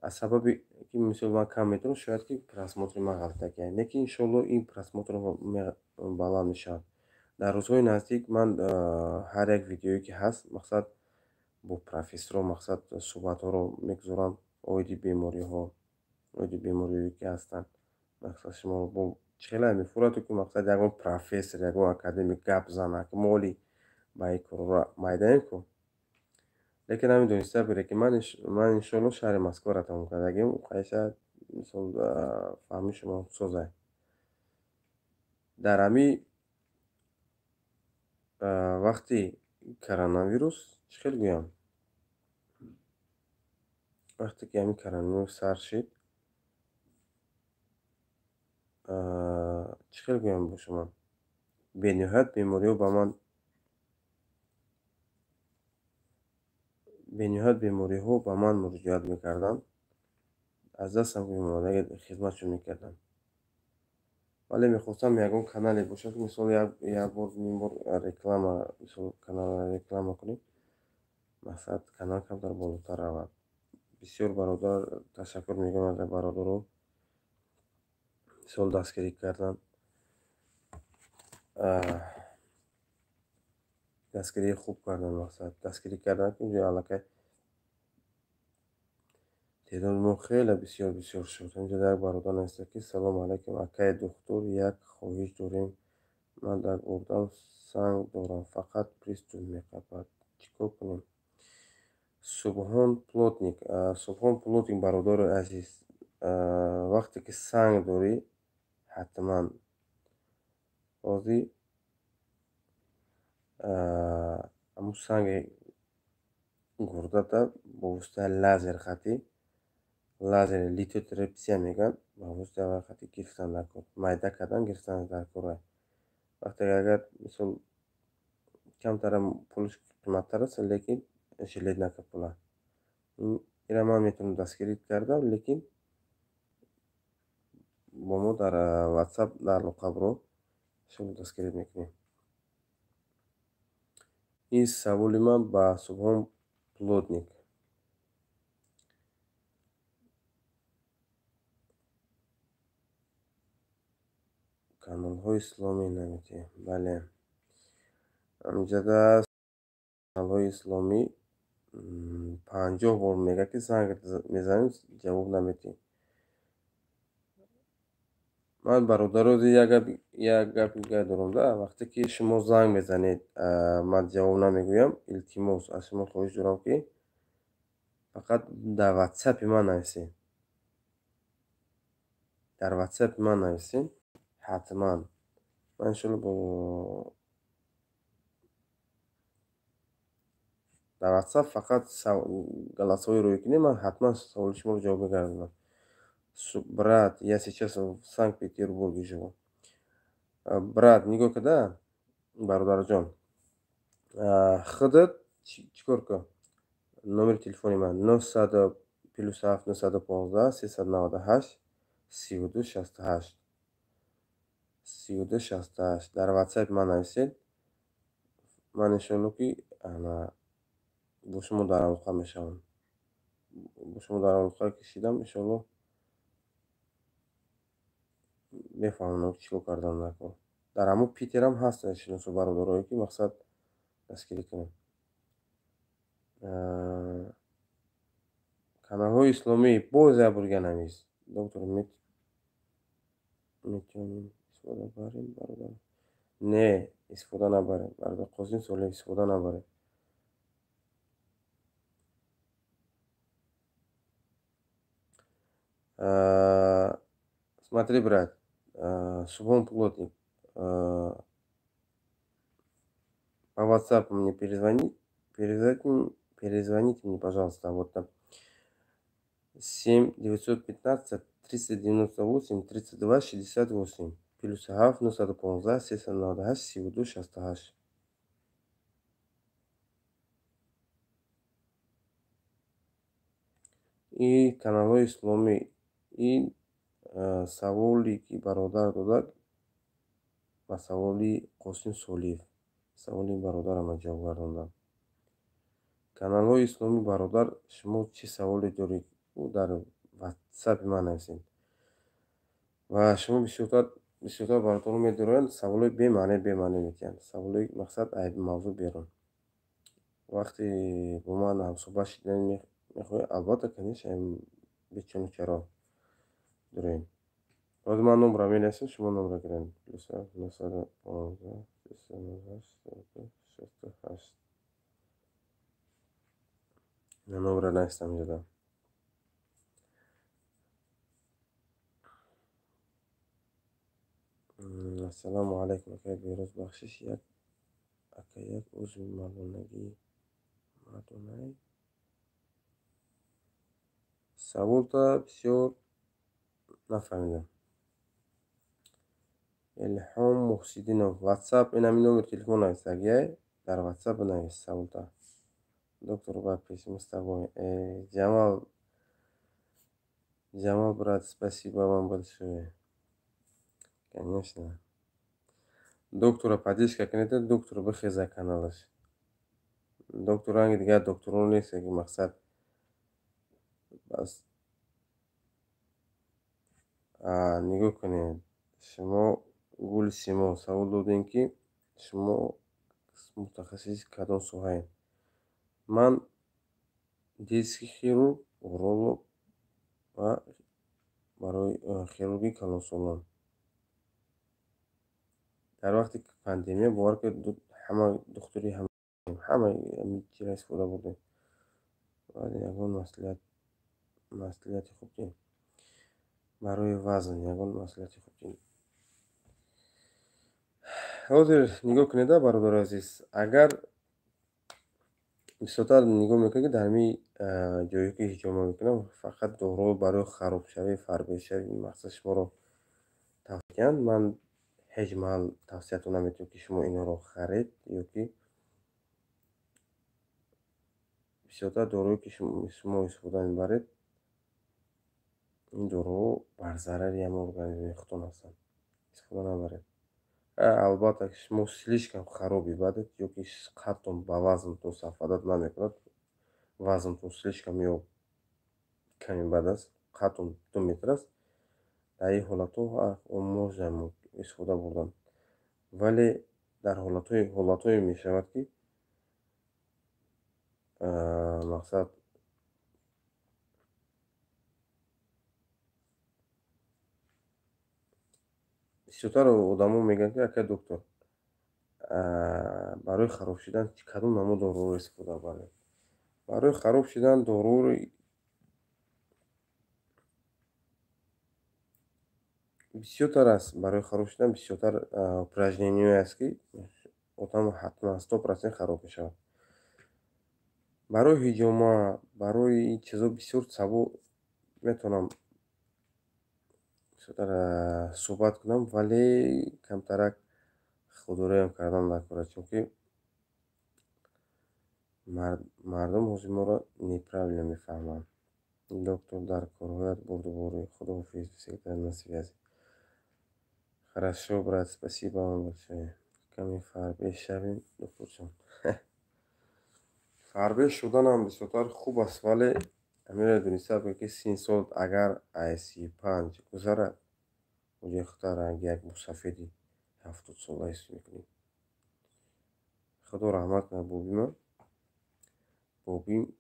Аз сабаби ки мисол ман кам метавонам, шояд ки просмотри ман ғалтак, лекин иншоалло ин просмотр баланд мешавад. Дар рӯзҳои наздик ман ҳар як видеое ки ҳаст, мақсад бо профессорро мақсад суҳбатҳоро мегузорам оиди бемориҳо, оиди бемориҳое ки ҳастанд. Мақсад шумо бо чӣ хела мефурад, ки мақсад ягон профессор, ягон академик гап зана, ки мо оли ба ин корро майдаем ку. Лекин ҳамин дониста бире, ки ман иншоалло шаҳри Москваро тамом кардагим, қайса мисол фаҳми шумо созай. Дар ҳамин вақти коронавирус, чӣ хел гӯям, вақте ки ҳамин коронавирус сар шид, чӣ хел гӯям бо шумо, бениҳоят бемориҳо ба ман, бениҳоят бемориҳо ба ман муроҷиат мекарданд, аз дастам хизматшон мекардам. Вале мехостам ягон канале бошад, ки мисол як бор, ним бор реклама, мисол каналро реклама кунем, мақсад канал камтар болотар равад. Бисёр бародар ташаккур мекунам аз бародаро, мисол дастгирӣ кардан, дастгирии хуб кардан, мақсад дастгирӣ кардан, ки инҷо аллакай теъдоди мо хеле бисёр бисёр шуд. Инҷо як бародар нависта, ки салому алайкум, акаи духтур, як хоҳиш дорем, ман дар гурдам санг дорам, фақат приступ меқапад, чӣ кор кунем? Субҳон Плотник, Субҳон Плотник, бародари азиз, вақте ки санг дорӣ, ҳатман ҳозир ҳамун санги гурдата бо воситаи лазер хатӣ, лазери литотрипсия мегӯянд, ба воситаи вай хатӣ гирифтан дар кор, майда кардан, гирифтан дар кор. Вақте агар мисол камтарам пулаш қиматтар аст, лекин жилет нака пула. Ира ман метавонам дастгирӣ кардам, лекин бо мо дар WhatsApp дар луқабро шумо дастгирӣ мекунем. Ин саволи ман ба Субҳон Плотник. Каналҳои исломӣ наметиҳем. Бале, ҳамҷода каналҳои исломӣ 50 бор мегӯяд, ки занг мезанем, ҷавоб наметиҳем. Ман бародаро як гапи дигар дорам, да, вақте ки шумо занг мезанед, ман ҷавоб намегӯям, илтимос аз шумо хоҳиш дорам, ки фақат дар ватсапи ман нависед. Дар ватсапи ман нависед ҳатман. Ман иншоалло бо дар ватсап фақат голосовой рӯй кунед, ман ҳатман саволи шуморо ҷавоб мегардонам. Брат, я сейчас в Санкт-Петербурге живу. Брат, нигоҳ када, бародарҷон, худат чӣ кор кун? Номери телефони ман 900 +7 915 398 32 68, 32 68. Дар ватсапи ман нависед, ман иншоалло ки бо шумо дар алоқа мешавам. Бо шумо дар алоқа кашидам, иншоалло мефаҳмонам, чӣ кор кардан дар кор. Дар ҳамун Питерам ҳастанд шиносу бародарое, ки мақсад дастгирӣ кунем. Каналҳои исломӣ боз як бор дигар навис. Доктор, метавонем истифода барем, бародар? Не, истифода набарем, бародар Қосим Солиев, истифода набарем. Смотри, брат, Субон Плотник, по WhatsApp мне перезвоните мне, пожалуйста, вот там 7 915 398 32 68 плюс 7 915 398 32 68. И каналҳои исломӣ, ин саволе ки бародар додад ба саволи Қосим Солиев, саволи бародарам ҷавоб гардондам. Каналҳои исломӣ, бародар, шумо чӣ саволе доред, дар ватсапи ман нависед. Ва шумо бисёртар бародарон медоранд саволҳои бемаъне метиҳанд, саволҳои мақсад айби мавзӯъ берун. Вақте бо ман ҳамсӯҳбат шидан мехоҳед, албатта, конечно, бечуну чаро дорем. Ҳозир ман номра менависам, шумо номра гиред. Плюс 915 398 68. Номра навистам инҷода. Ассалому алайкум, акай Бероз, бахшиш, як ака як узви мардонагӣ мардонай. Саволта бисёр нафаҳмидам. Илҳом Муҳсидинов, WhatsApp, ин ҳамин номери телефон нависагиай, дар WhatsApp бинавис саволта. Доктор, ба пеш мы с тобой. Ҷамал, Ҷамал, брат, спасибо вам большое. Конечно. Доктора поддержка кунед, доктор бихеза каналаш. Доктор ранги дигар докторон нест, ки мақсад бас. Нигоҳ кунед, шумо Гули Симо савол додем, ки шумо мутахассиси кадом соҳаед? Ман детский хирург, уролог ва барои хирурги калонсолон. Дар вақти пандемия, бовар кунед, ҳама духтури ҳама чизро истифода бурдем. Баъд ягон маслиҳати хуб дем барои вазн, ягон маслиҳати хуб дем. Ҳозир нигоҳ кунед, бародари азиз, агар бисёртар нигоҳ мекунед, ки дар ҳамин ҷое ки ҳиҷома мекунам, фақат доруҳо барои харобшавӣ, фарбешавӣ мақсад шуморо тавсия. Ман ҳеҷ маҳал тавсиятон наметавонам, ки шумо инҳоро харед, ё ки бисёртар доруҳое ки шумо истифода мебаред, ин доруҳо бар зарари ҳамон организми худтон ҳастанд, истифода набаред. Албатта, шумо слишком хароби бадед, ё ки қадтон ба вазнтон совпадат намекунад, вазнтон слишком ё ками бад аст, қадтон 2 метр аст, дар ин ҳолатҳо можно истифода бурдан. Вале дар ҳолатҳое мешавад, ки мақсад бисёртар одамо мегӯянд, ки ака доктор, барои хароб шудан кадом намуд доруҳоро истифода барем? Барои хароб шудан доруҳоро бисёртар аст, барои хароб шудан бисёртар упражнениҳое аст, ки одам ҳатман 100% хароб мешавад. Барои ҳиҷома, барои ин чизо бисёр савол метавонам бисёртар суҳбат кунам, вале камтарак худороям кардан накунад, чунки мардум ҳозир моро неправильно мефаҳманд. Доктор, дар корҳоят бурдуборӣ. Худоҳофиз, всегда на связи. Хорошо, брат, спасибо вам большое. Каме фарбеҳ шавем, докторҷон. Фарбеҳ шуданам бисёртар хуб аст, вале ҳаминро дониста бошед, ки 30 сол агар аз 35 гузарад, уҷои худта ранги як мусафеди 70 сола ҳис мекунӣ. Худо раҳмат кунад бобима. Бобим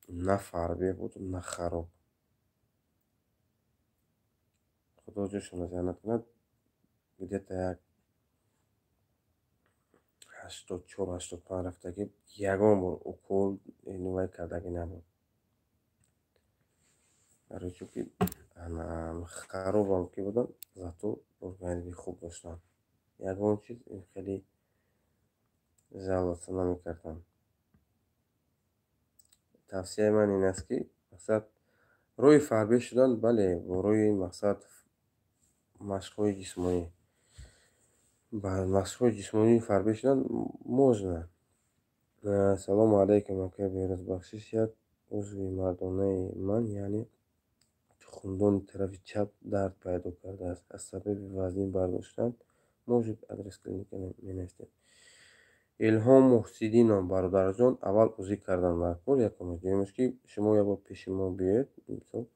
на фарбеҳ буд, на хароб. Худо ҷошонро ҷаннат кунад, где-то як 84-85 рафтагӣ, ягон бор укол вай кардагӣ набуд. Барои чунки харобам ки будам, зато организми хуб доштам. Ягон чиз хеле жалоса намекардам. Тавсияи ман ин аст, ки мақсад роҳи фарбеҳ шудан, бале, бо роҳи мақсад машқҳои ҷисмонӣ. Ба машқҳои ҷисмонӣ фарбеҳ шудан можно. Салому алайкум, ака Беҳрӯз, бахшиш, як узви мардонаи ман, яъне тухмдони тарафи чап дард пайдо кардааст аз сабаби вазнин бардоштан. Может, адрес клиника менависед. Илҳом Муҳсидинов, бародарҷон, аввал узӣ кардан даркор, якумаш. Дуюмаш, ки шумо як бор пеши мо биёед, мисол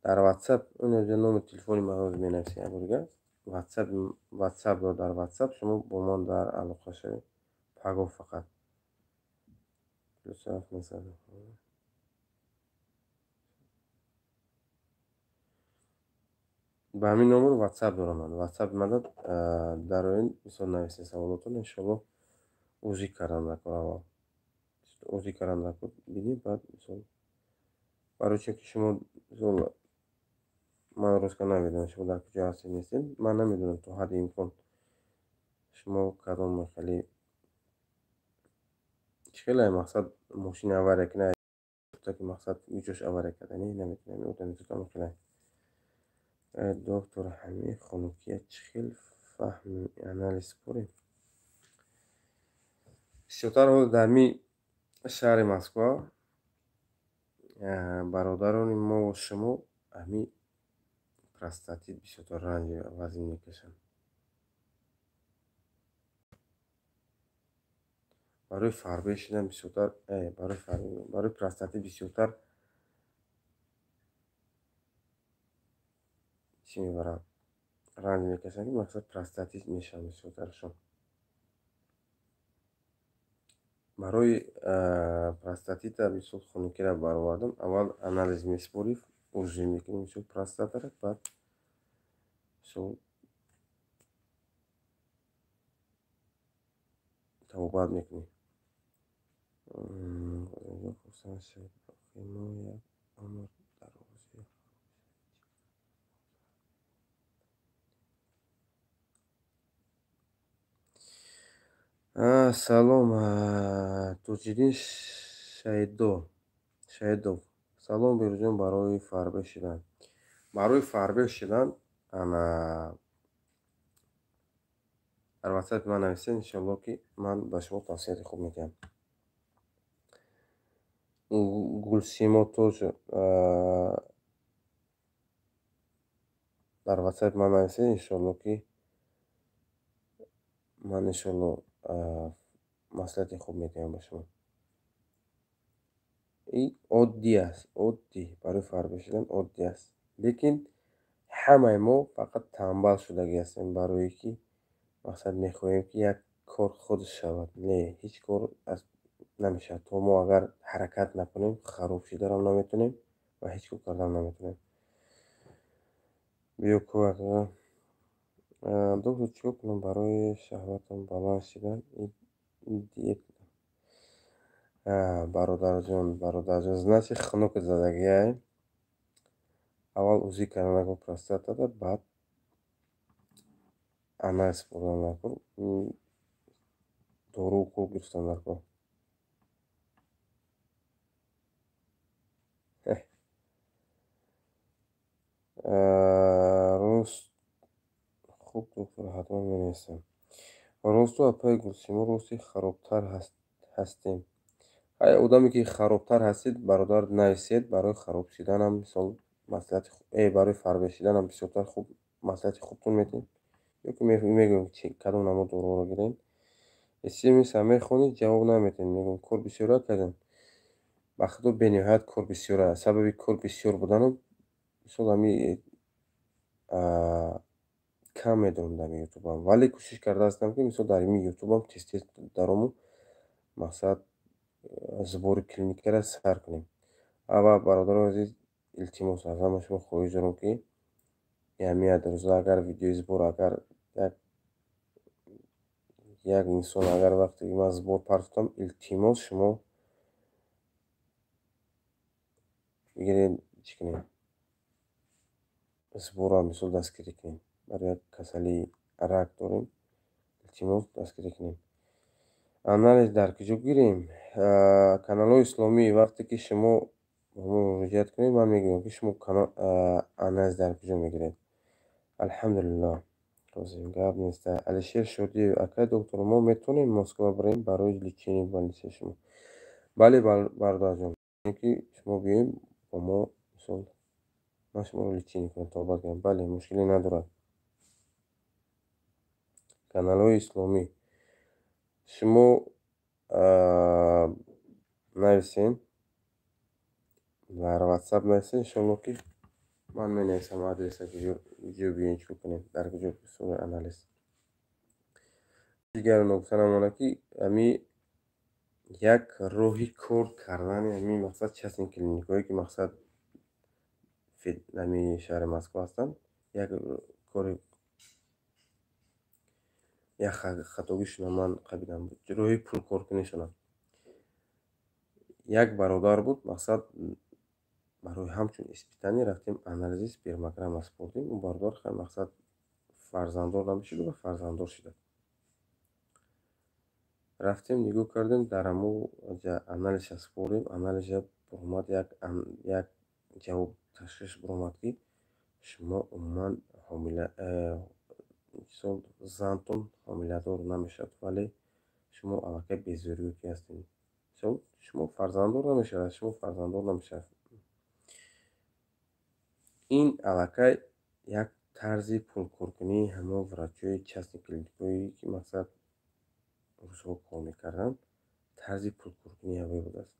дар WhatsApp, онҷо номери телефони маро менависед, як бор дигар WhatsApp ё дар WhatsApp шумо бо ман дар алоқа шавед. Пагоҳ фақат +7 900. Ба ҳамин номер WhatsApp дорам ман. WhatsApp мада дароин, мисол нависед саволотон, иншоаллоҳ узӣ кардан даркор аввал. Узӣ кардан даркор, бинӣ, баъд мисол барои чунки шумо мисол ман ростка намедонам шумо дар куҷо ҳастед, нестед, ман намедонам то ҳадди имкон шумо кадом хеле чӣ хеле мақсад мошини авария кунад, ки мақсад ҷош авария карда, не, наметавонам, одами зудам хеле. Доктор, ҳамин хунукия чӣ хел фаҳми анализ спорем? Бисёртар ҳол дар ҳамин шаҳри Москва бародарони мо шумо ҳамин простатит бисёртар ранҷи вазин мекашанд. Барои фарбеҳ шудан бисёртар, барои простатит бисёртар чӣ мебаранд? Ранҷ мекашанд, ки мақсад простатит мешаванд бисёртарашон. Барои простатита мисол хунукиро баровардам, аввал анализ месупорӣ, УЗИ мекунӣ мисол простатаро, баъд мисол табобат мекунӣ. Хурсанд шавед, охи мо як умр дар орзуи Салом, Тоҷиддин Шаҳидов. Салом, Беҳрӯзҷон, барои фарбеҳ шудан. Барои фарбеҳ шудан ана дар WhatsApp ман нависед, иншоаллоҳ, ки ман ба шумо тавсияти хуб медиҳам. Гулсимо тоже дар WhatsApp ман нависед, иншоаллоҳ, ки ман иншоаллоҳ маслиҳати хуб медиҳам ба шумо. И оддӣ аст, оддӣ, барои фарбеҳ шудан оддӣ аст. Лекин ҳамаи мо фақат танбал шудагӣ ҳастем, барое ки мақсад мехоҳем, ки як кор худ шавад. Не, ҳеҷ кор намешавад. То мо агар ҳаракат накунем, хароб шуданам наметавонем ва ҳеҷ кор кардан наметавонем. Биё ку, доктор, чӣ кор кунам барои шаҳватам баланд шудан? Диет. Бародарҷон, бародарҷон, значит хунук задагиай. Аввал УЗИ кардан накун простатада, баъд анализ бурдан накун, дору укол гирифтан даркор. Рост хуб, доктор, ҳатман менависам. Росту, апаи Гулсимо, рости харобтар ҳастем. Ҳай, одаме ки харобтар ҳастед, бародар, нависед, барои хароб шуданам мисол маслиҳати барои фарбеҳ шуданам бисёртар хуб маслиҳати хубтон медиҳем. Ё ки мегӯем, чи кадом намуд доруҳоро гирем. СМС мехонед, ҷавоб наметиҳед. Мегӯям, кор бисёра кардем. Ба худо, бениҳоят кор бисёра. Сабаби кор бисёр буданам мисол ҳами кам медонам дар ютубам, вале кӯшиш карда ҳастам, ки мисол дар ин ютубам тез тез дарому мақсад сбори клиникаро сар кунем. Ва бародарони азиз, илтимос, аз ҳама шумо хоҳиш дорам, ки Ҳамин рӯза агар видеои сбор, агар як инсон, агар вақте ки ман сбор партофтам, илтимос, шумо бигиред, чӣ кунед, сборро мисол дастгирӣ кунем. Барои як касалии рак дорем, илтимос, дастгирӣ кунем. Анализ дар куҷо гирем? Каналҳои исломӣ. Вақте ки шумо ба мо муроҷиат кунед, ман мегӯям, ки шумо анализ дар куҷо мегиред. Алҳамдулиллоҳ, гап нест. Алишер Шодиев: акай доктор, мо метавонем Москва бирем барои лечение больницаи шумо? Бале, бародарҷон, ки шумо биёем бо мо, мисол, ман шуморо лечение кунам, табобат кунам. Бале, мушкиле надорад. Каналҳои исломӣ, шумо нависен, дар Ватсап нависен, иншоалло, ки ман менависам адреса, куҷо биёем, чӣ кунем, дар куҷо анализ. Дигар ногуфта намонад, ки ҳами як роҳи кор кардани ҳамин, мақсад, частный клиникҳое, ки, мақсад, ҳамин шаҳри Москва ҳастанд, як кори, як хатогишона ман қабидам, роҳи пулкоркунишона. Як бародар буд, мақсад, барои ҳамчун испытание рафтем, анализи спермограмма супордем. Ӯ бародар, мақсад, фарзанддор намешуд ва фарзанддор шуда. Рафтем, нигоҳ кардем, дар ҳамо анализша супордем. Анализа буромад, як ҷавоб, ташхис буромад, ки шумо умуман ҳомила, мисол, зантон ҳомиладор намешавад, вале шумо аллакай безурётӣ ҳастед. Мисол, шумо фарзанддор намешавад, шумо фарзанддор намешавад. Ин аллакай як тарзи пулкоркунии ҳамон врачҳои частный клиникҳое, ки, мақсад, рӯзҳо кор мекарданд, тарзи пулкоркунии ҳавои будааст.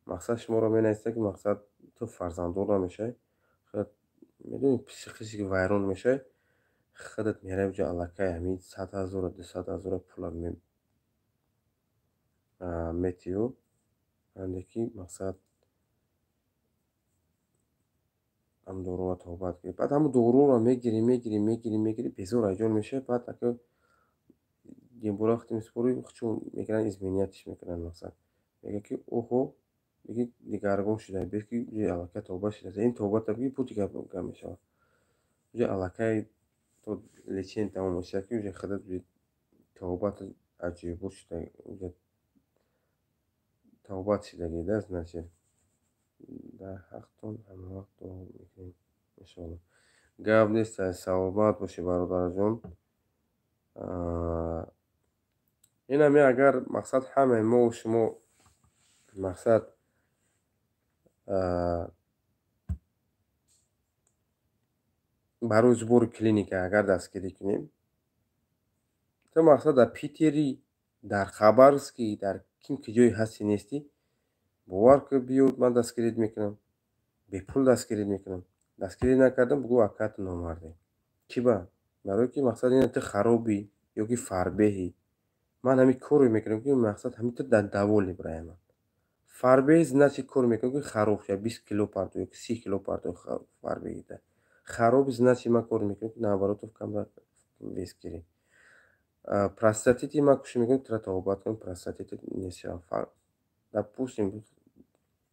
Мақсад, шуморо менависад, ки, мақсад, ту фарзанддор намешавӣ, медонӣ, психически вайрон мешавӣ, худат меравӣ ҷо, аллакай ҳамин 100 0-а, 200 0-а пула метиҳу анде ки, мақсад, ҳам доруро табобат кунӣ. Баъд ҳамун доруро мегирӣ, мегирӣ, мегирӣ, мегирӣ, безор айҷон мешавӣ. Баъд ака димбора вақте месупорӣ, чун мегиранд, изменятьш мекунанд, мақсад, мегӯяд, ки оҳо, беги, дигаргун шуда, бе ки аллакай табобат шуда. Ин табобата биги, бу дигар гап мешавад. Уже аллакай то лечение тамом мешавад, ки уже худат табобат аҷоибот шуда, уже табобат шудагӣ да. Значит, дар ҳақтон ҳамавақт дуо мекунем, иншоалло. Гап нест, саломат бошӣ, бародарҷон. Инаме агар, мақсад, ҳамаи мо шумо, мақсад, барои сбори клиника агар дастгирӣ кунем, то, мақсад, дар Питери, дар Хабаровский, дар ким ки ҷое ҳасти нестӣ, бовар ки, биё, ман дастгирит мекунам, бепул дастгирит мекунам. Дастгирӣ накардам, бугӯ, акат номардем. Чӣ ба? Барое ки, мақсад, ина ту харобӣ ё ки фарбеҳӣ, ман ҳамин коре мекунам, ки, мақсад, ҳамин ту дар довольный бираям. Фарбеҳ, значит, кор мекунам, ки хароб шавад, 20 кило парто ё ки 30 кило парто фарбеҳида. Хароби, значит, ман кор мекунам, ки наоборот, камтар вес гирӣ. Простатити ман кӯшиш мекунам, тура табобат кунам, простатити нест шавад. Допустим,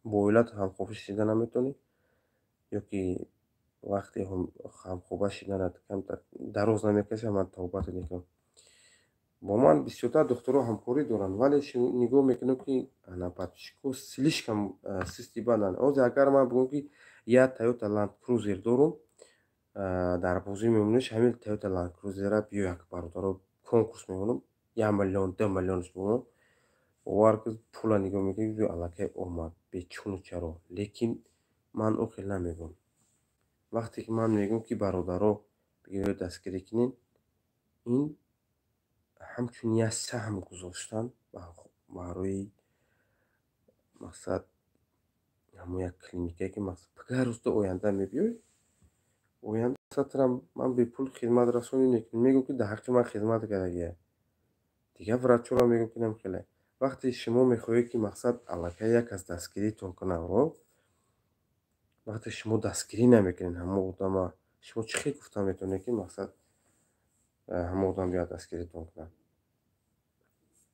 бо оилат ҳамхоба шида наметавонӣ ё ки вақти ҳамхоба шиданат камтар дароз намекашад, ман табобатат мекунам. Бо ман бисёртар духтурҳо ҳамкорӣ доранд, вале нигоҳ мекунам, ки ана подписчикҳо слишком систи баданд. Ҳозир агар ман бигӯям, ки як Тойота Ланд Крузер дорум, дар бозӣ мемониш, ҳамин Тойота Ланд Крузера биё, як бародаро конкурс мемонам, 1 миллион, 2 миллионш бимонам, бовар ки, пула нигоҳ мекунӣ, аллакай омад бечуну чаро. Лекин ман он хел намегӯям. Вақте ки ман мегӯям, ки бародаро, бигиред, дастгирӣ кунед, ин ҳамчун як саҳм гузоштан барои, мақсад, ҳамон як клиникае, ки, мақсад, пага рӯзда оянда мебиёй, оянда сатрам ман бепул хизматрасонӣ мекунам, мегӯям, ки дар ҳаққи ман хизмат кардагия. Дигар врачҳоро мегӯям, ки намхеле. Вақте шумо мехоҳед, ки, мақсад, аллакай як кас дастгиритон кунад, вақте шумо дастгирӣ намекунед ҳамон одама. Шумо чӣ хел гуфта метавонед, ки мақсад ҳама одам биёяд дастгиритон кунад?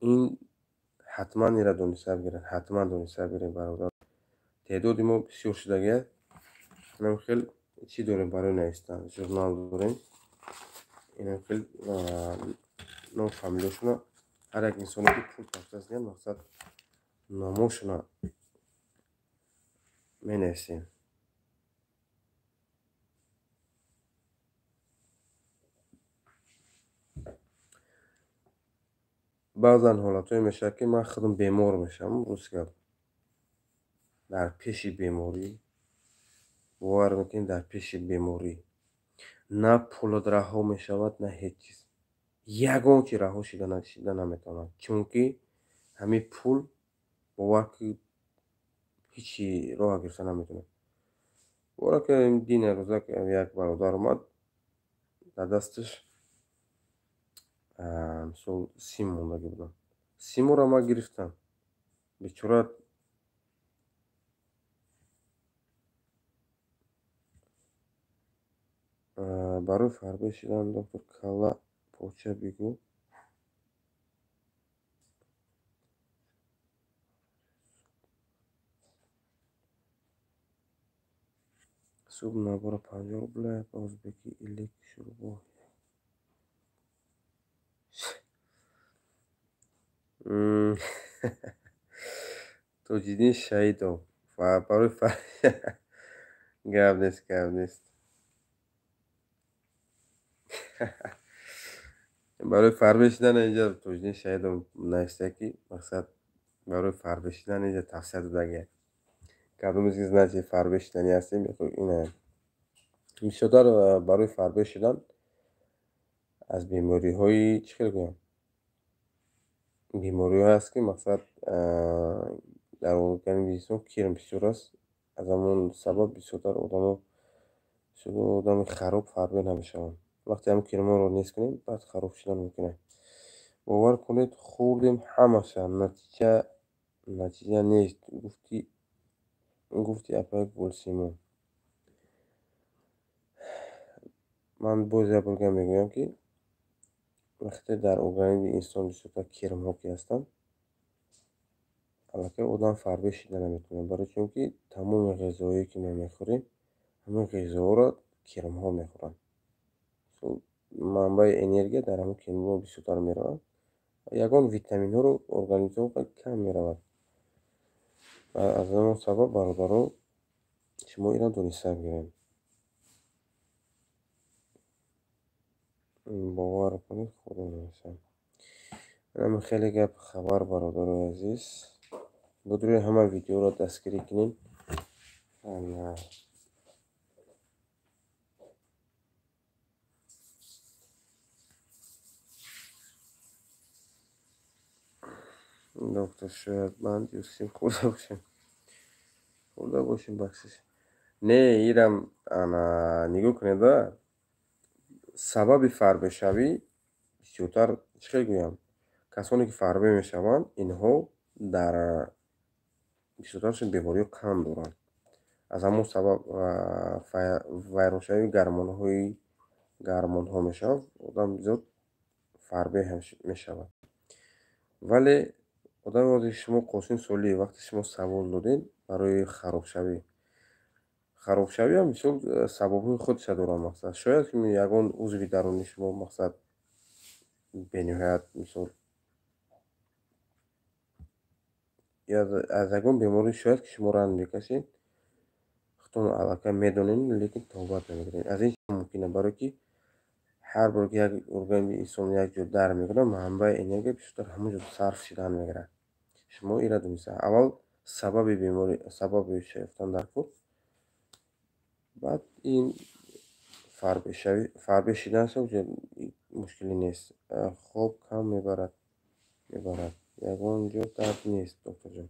Ин ҳатман ира дониста бигиред, ҳатман дониста бигиред, бародар. Теъдоди мо бисёр шудагиаст. Инам хел чӣ дорем барои навистан? Журнал дорем. Инам хел ном фамилияшона ҳар як инсоне ки пул пардохт кунад, мақсад номошона менависем. Баъзан ҳолатҳое мешавад, ки ман худам бемор мешавам, рост гап. Дар пеши беморӣ, бовар мекунед, дар пеши беморӣ на пулат раҳо мешавад, на ҳеҷ чиз. Ягон чи раҳо шида наметавонад, чунки ҳамин пул бовар ки ҳечи роҳа гирифта наметавонад. Бовар ки дина рӯза як бародар омад, дар дасташ мисол сим мондагӣ будам. Симоро ман гирифтам. Бечора барои фарбе шудан доктор калла поча бигӯ. Суп набора 50 рубля, по-узбеки илик шурбо. Тоҷиддин Шаҳидов барои гап нест, гап нест. Барои фарбе шудан инҷа Тоҷиддин Шаҳидов нависта, ки мақсад барои фарбе шудан инҷа тавсия додагиаст. Кадомест ки значит фарбе шуданӣ ҳастем, ина бисёртар барои фарбе шудан аз бемориҳои чӣ хел гӯям, бемориҳое аст, ки мақсад дар организми инсон кирм бисёр аст. Аз ҳамон сабаб бисёртар одамо, одами хароб фарбе намешаванд. Вақте ҳамин кирмҳоро нест кунем, баъд хароб шудан мумкин аст. Бовар кунед, хӯрдем ҳамаша, натиҷа нест. Гуфти апай Гулсимо. Ман боз як бор мегӯям, ки вақте дар организми инсон бисёртар кирмҳо ки ҳастанд, аллакай одам фарбе шида наметавонад, барои чун ки тамоми ғизоҳое ки мо мехӯрем, ҳамин ғизоҳоро кирмҳо мехӯранд. Манбаи энергия дар ҳамин кирмҳо бисёртар меравад. Ягон витаминҳоро организм кам меравад. Аз ҳамон сабаб, бародаро, шумо инро дониста бигиред. Бовар кунед, худо нависад. Инам хеле гап хабар, бародарои азиз. Будруи ҳама видеоро дастгирӣ кунед. Доктор, шояд банд ё сим хӯрда бошем. Хӯрда бошем, бахшиш. Не, ирам ана нигоҳ кунед, сабаби фарбешавӣ бисёртар чӣ хел гӯям, касоне ки фарбе мешаванд, инҳо дар бисёртаршон бемориҳо кам доранд. Аз ҳамон сабаб вайроншавии гармонҳо мешавад, одам зиёд фарбе мешавад. Вале одаме вақте шумо Қосим Солиев, вақте шумо савол додед барои харобшавӣ, харобшавӣ ҳам бисёр сабабҳои худша дорад. Мақсад шояд ки ягон узви дарунии шумо мақсад бениҳоят мисол аз ягон беморӣ шояд ки шумо ранг мекашед, худтон аллакай медонед, лекин тавбат намекунед. Аз ин мумкин аст, барое ки ҳар бор ки як организми инсон як ҷо дар мекунад, манбаи энергия бисёртар ҳамон ҷо сарф шудан мегирад. Шумо инро дониста аввал сабаби беморӣ, сабаби шаёфтан дар кор, баъд ин фарбе шуданаш мушкиле нест. Хоб кам мебарад, ягон ҷо дард нест, докторҷон.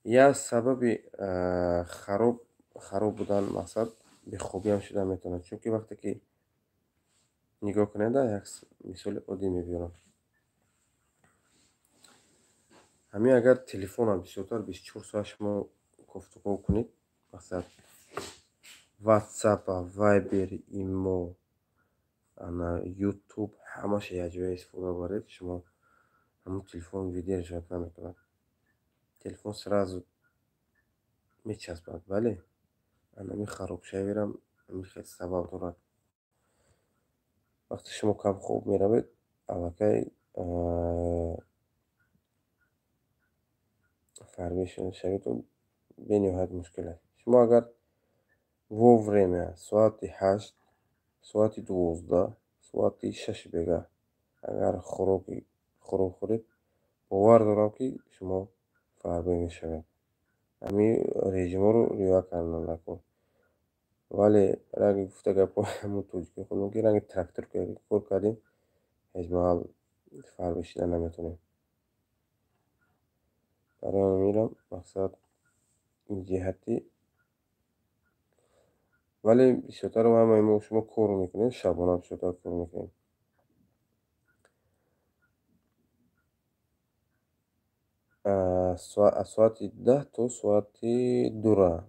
Як сабаби хароб будан мақсад бехобиам шуда метавонад, чунки вақте ки нигоҳ кунед, як мисоли оддӣ мебиёрам. Ҳамин агар телефонам бисёртар 24 соат шумо кофтуков кунед, мақсад WhatsApp, Viber, Imo, ана YouTube ҳамаша якҷоя истифода баред, шумо ҳамун телефон выдерживать намекунад. Телефон сразу мечаспад, бале? Ана ҳамин харобшавиам ҳамин хел сабаб дорад. Вақте шумо кам хоб меравед, аллакай фарбеҳшавитон бениҳоят мушкил аст. Шумо агар вовремя соати 8, соати 12, соати 6 бега агар хӯрок хӯред, бовар дорам, ки шумо фарбеҳ мешавед. Ҳамин режимҳоро риоя кардан накун. Вале ранги гуфта гапҳои ҳамун тоҷикои худмон, ки ранги трактор кор кардем, ҳеҷ маҳал фарбеҳ шида наметавонем. Барои ҳаминам мақсад ҷиҳати, вале бисёртар ҳамаи мо шумо кор мекунем, шабона бисёртар кор мекунем. Аз соати 10 то соати 2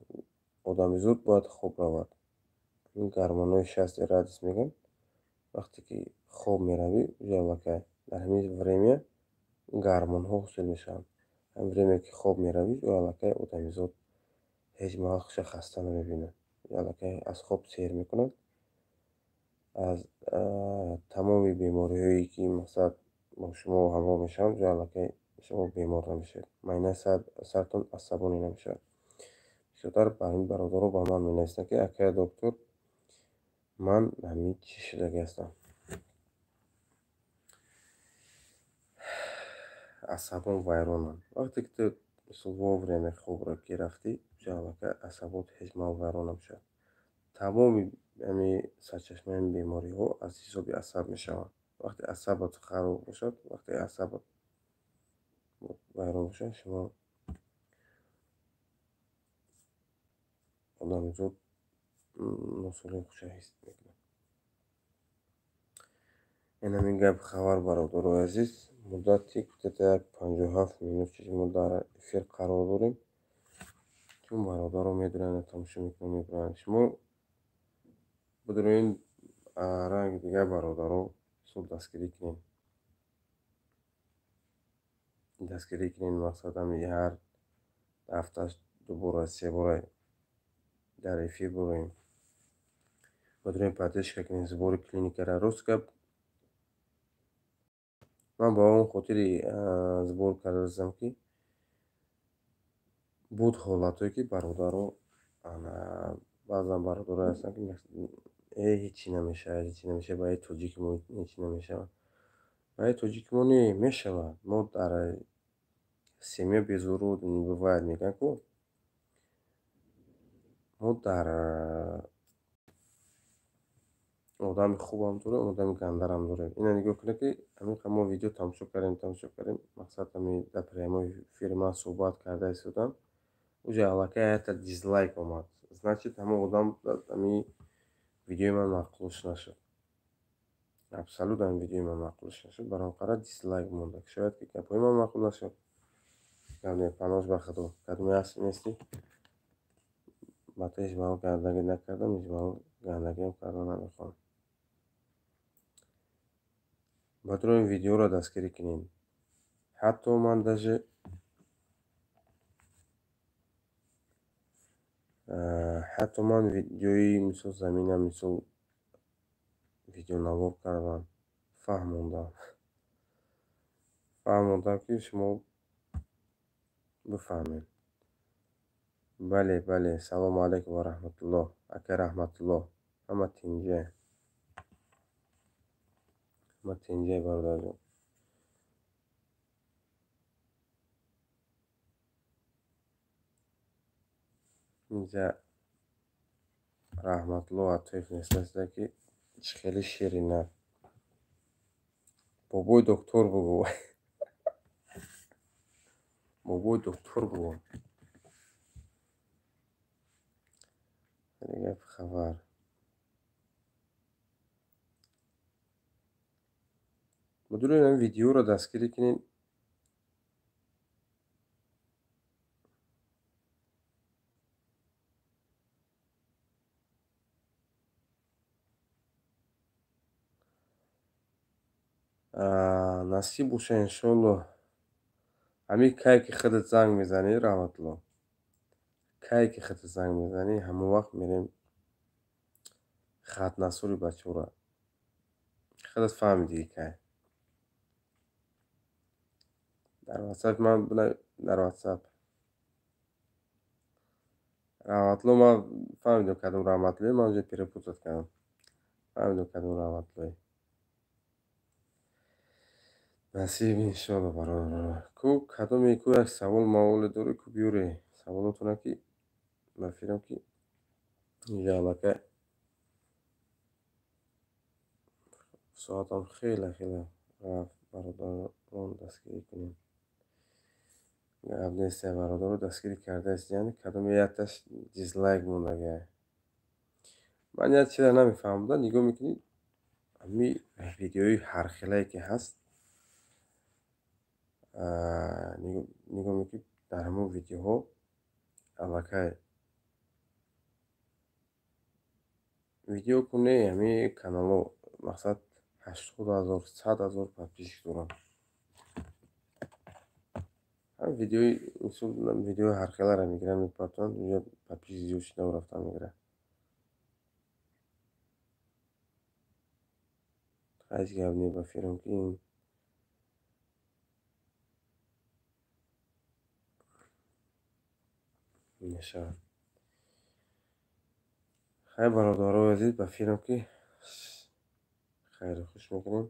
одами зуд бояд хоб равад. Ин гормонҳои счастья, радость мегӯянд. Вақте ки хоб меравӣ, уже аллакай дар ҳамин время гормонҳо ҳосил мешаванд. Ҳамин время ки хоб меравӣ, ӯ аллакай одамизод ҳеҷ маҳал худша хаста намебинад. Аллакай аз хоб сер мекунад. Аз тамоми бемориҳое ки масалан бо шумо ҳамроҳ мешаванд, уже аллакай шумо бемор намешавед. Майнаи сартон асабонӣ намешавад. Бисёртар ҳамин бародаро ба ман менависанд, ки акай доктор, ман ҳамин чӣ шудагӣ ҳастам. Асабом вайронанд. Вақте ки ту мисол вовремя хобро ки рафтӣ, уже аллакай асабот ҳеҷ маҳал вайрон намешавад. Тамоми ҳамин сарчашмаи бемориҳо аз ҳисоби асаб мешаванд. Вақте асабат хароб бошад, вақте асабат вайрон бошад, шумо одамзод носолим худша ҳис мекунад. Ин ҳамин гап хабар, бародарои азиз. Муддати где-то як 57 минут чиз мо дар эфир қарор дорем. Чун бародаро медонанд, тамошо мекунанд, мебаранд. Шумо бидонед, ранги дигар бародаро мисол дастгирӣ кунед. Дастгирӣ кунед, мақсад ҳами ҳар ҳафташ ду бора, се бора дар эфир бороем. Бидонед, поддержка кунед сбори клиникаро. Рост гап, ман ба он хотири сбор кардастам, ки буд ҳолатҳое, ки бародаро, баъзан бародарое ҳастанд, ки э ҳечи намешавад, ҳечи намешавад, ба тоҷики мо ҳечи намешавад. Ба тоҷики мо не мешавад. Мо дар семья без урода не бывает мегӯянд ку. Мо дар одами хубам дорем, одами гандарам дорем. Ина нигоҳ кунед, ки ҳамин мо видео тамошо кардем, тамошо кардем, мақсад ҳами дар прямой эфири ман суҳбат карда истодам, уже аллакай якта дизлайк омад. Значит, ҳамон одам ҳами видеои ман маъқулш нашуд. Абсолютно ҳамин видеои ман маъқулш нашуд, барои он қадар дизлайк монда. Шояд ки гапҳои ман маъқул нашуд. Гап не, паноҳ ба Худо. Кадоме ҳасти нестӣ? Ба ту ҳеҷ маҳал гандагӣ накардам, ҳеҷ маҳал гандагиам карда намехоҳам. Баъд видеоро дастгирӣ кунед. Ҳатто ман даже ҳатто ман видеои мисол замина мисол видеонавор кардам, фаҳмондам. Фаҳмондам, ки шумо бифаҳмед. Бале, бале, салому алайкум ва раҳматуллоҳ. Ака Раҳматуллоҳ. Ҳама тинҷа. Ҳама тинҷа, бародарҷон. Инҷа Раҳматуллоҳ Атоев нестаста, ки чӣ хеле ширина. Бобои доктор бугӯ. Бобои доктор бугӯ. Гап хабар. Мудирои ҳамин видеоро дастгирӣ кунед. Насиб боша, иншолло. Ҳамин кай ки худат занг мезанӣ, Раҳматулло, кай ки худат занг мезанӣ, ҳамон вақт мерем хатнасури бачаҳоро. Худат фаҳмидӣ кай. Дар ватсап ман дар ватсап. Раҳматулло, ман фаҳмидам кадом Раҳматулло, ман уже перепутать кардам. Фаҳмидам кадом Раҳматулло. Насиб иншолло, бародарон. Ку кадоме ку як савол маволе дорӣ, ку биёре саволотона, ки ба фикрам ки инҷа аллакай соатам хеле хеле рафт. Бародарон, дастгирӣ кунем. Гап нест, бародаро дастгирӣ кардааст, яъне кадоме якташ дизлайк мондагиа. Ман як чиза намефаҳмидам, нигоҳ мекунӣ, ҳамин видеои ҳархелае ки ҳаст, нигоҳ мекунӣ, дар ҳамон видеоҳо аллакай видео куне, ҳамин каналҳо мақсад 80 000, 100 000 подписчик доранд. Ҳам видеои, мисол, видеои ҳархеларо мегиранд, мепартоянд, инҷо подписчик зиёд шуда рафтан мегирад. Ҳеҷ гап не, ба фикрам ки ин мешавад. Хайр, бародарои азиз, ба фикрам ки хайру хуш мекунем.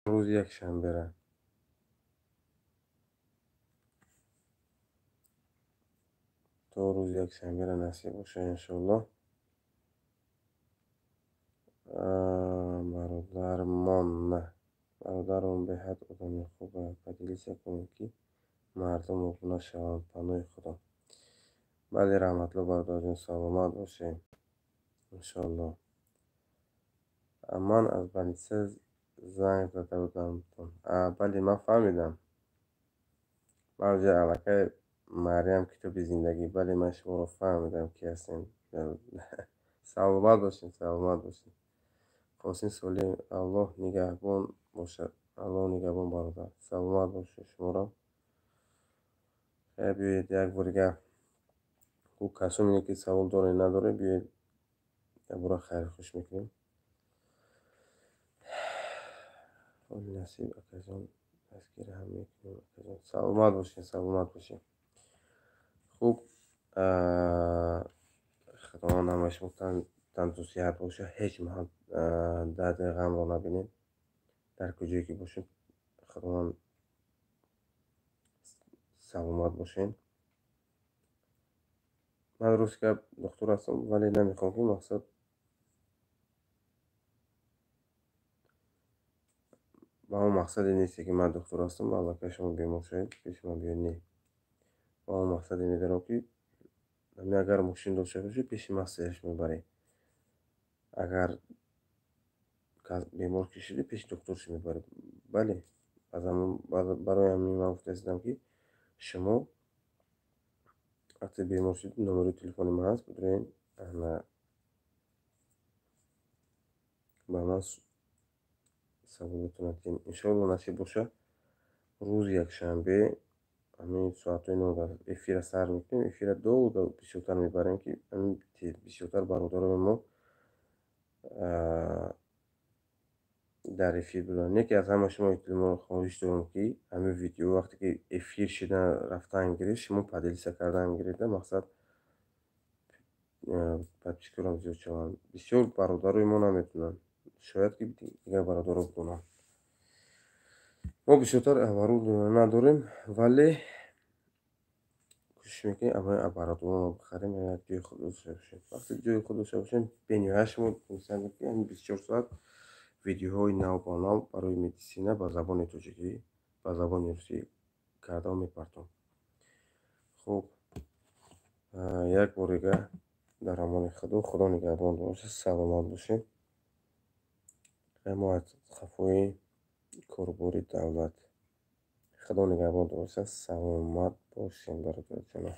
Рӯзи якшанбера. То рӯзи якшанбера насиб боша, иншоаллоҳ. Бародармон, бародарон беҳад одами хубе. Поделиться кунед, ки мардум обуна шаванд. Паноҳи Худо. Бале, Раҳматулло бародарҷон, саломат бошед, иншоаллоҳ. Ман аз больница занг зада будам. Бале, ман фаҳмидам. Ман уже аллакай Марьям китоби зиндагӣ. Бале, ман шуморо фаҳмидам, ки ҳастем. Саломат бошед, саломат бошед. Қосим Солиев, Аллоҳ нигаҳбон бошад. Аллоҳ нигаҳбон, бародар. Саломат бошед шуморо. Хайр, биёед як бор дигар. Ку касоне ки савол доред, надоред, биёед як бора хайру хуш мекунем. Ҳоли насиб, акаҷон, дастгирӣ ҳам мекунем, акаҷон. Саломат бошед, саломат бошед. Хуб, Худованд ҳамаи шумо тандурустсиҳат бошад, ҳеҷ маҳал дарди ғамро набинед. Дар куҷое ки бошед, Худованд саломат бошед. Ман рост гап духтур ҳастам, вале намехоҳам ки мақсад ба он мақсаде несте ки ман духтур ҳастам, аллакай шумо бемор шавед, пеши ман биёед, не. Ба он мақсаде медорам ки агар мошин дошта бошед, пеши мастераш мебаред. Агар бемор ки шудӣ, пеши духтурш мебаред. Бале, барои ҳамин ман гуфта истодам, ки шумо вақте бемор шудед, номери телефони ман ҳаст, бидуред ба ман саволотонро диҳем. Иншоалло, насиб боша, рӯзи якшанбе ҳамин соатҳои 9 эфира сар мекунем. Эфира долго бисёртар мебарем, ки бисёртар бародарони мо дар эфир буданд. Яке аз ҳама шумо хоҳиш дорам, ки ҳамин видео вақте ки эфир шидан рафтан гирифт, шумо поделиться кардан гирифта, мақсад подписчикорам зиёд шаванд. Бисёр бародарои мо наметунанд, шояд ки дигар бародаро бидонанд. Мо бисёртар оборудование надорем, вале кӯшиш мекунем аввал аппаратураро бихарем, як ҷои худ дошта бошем. Вақте ҷои худ дошта бошем, бениҳоят шумо мисал ки ҳамин 24 соат видеоҳои нав ба нав барои медисина ба забони тоҷикӣ, ба забони русӣ карда мепартом. Хуб, як бор дига дар амони Худо, Худо нигаҳбон бошад, саломат бошед. Мо аз хафои корбори давлат. Худо нигаҳбон бошад, саломат бошем, бародарҷонам.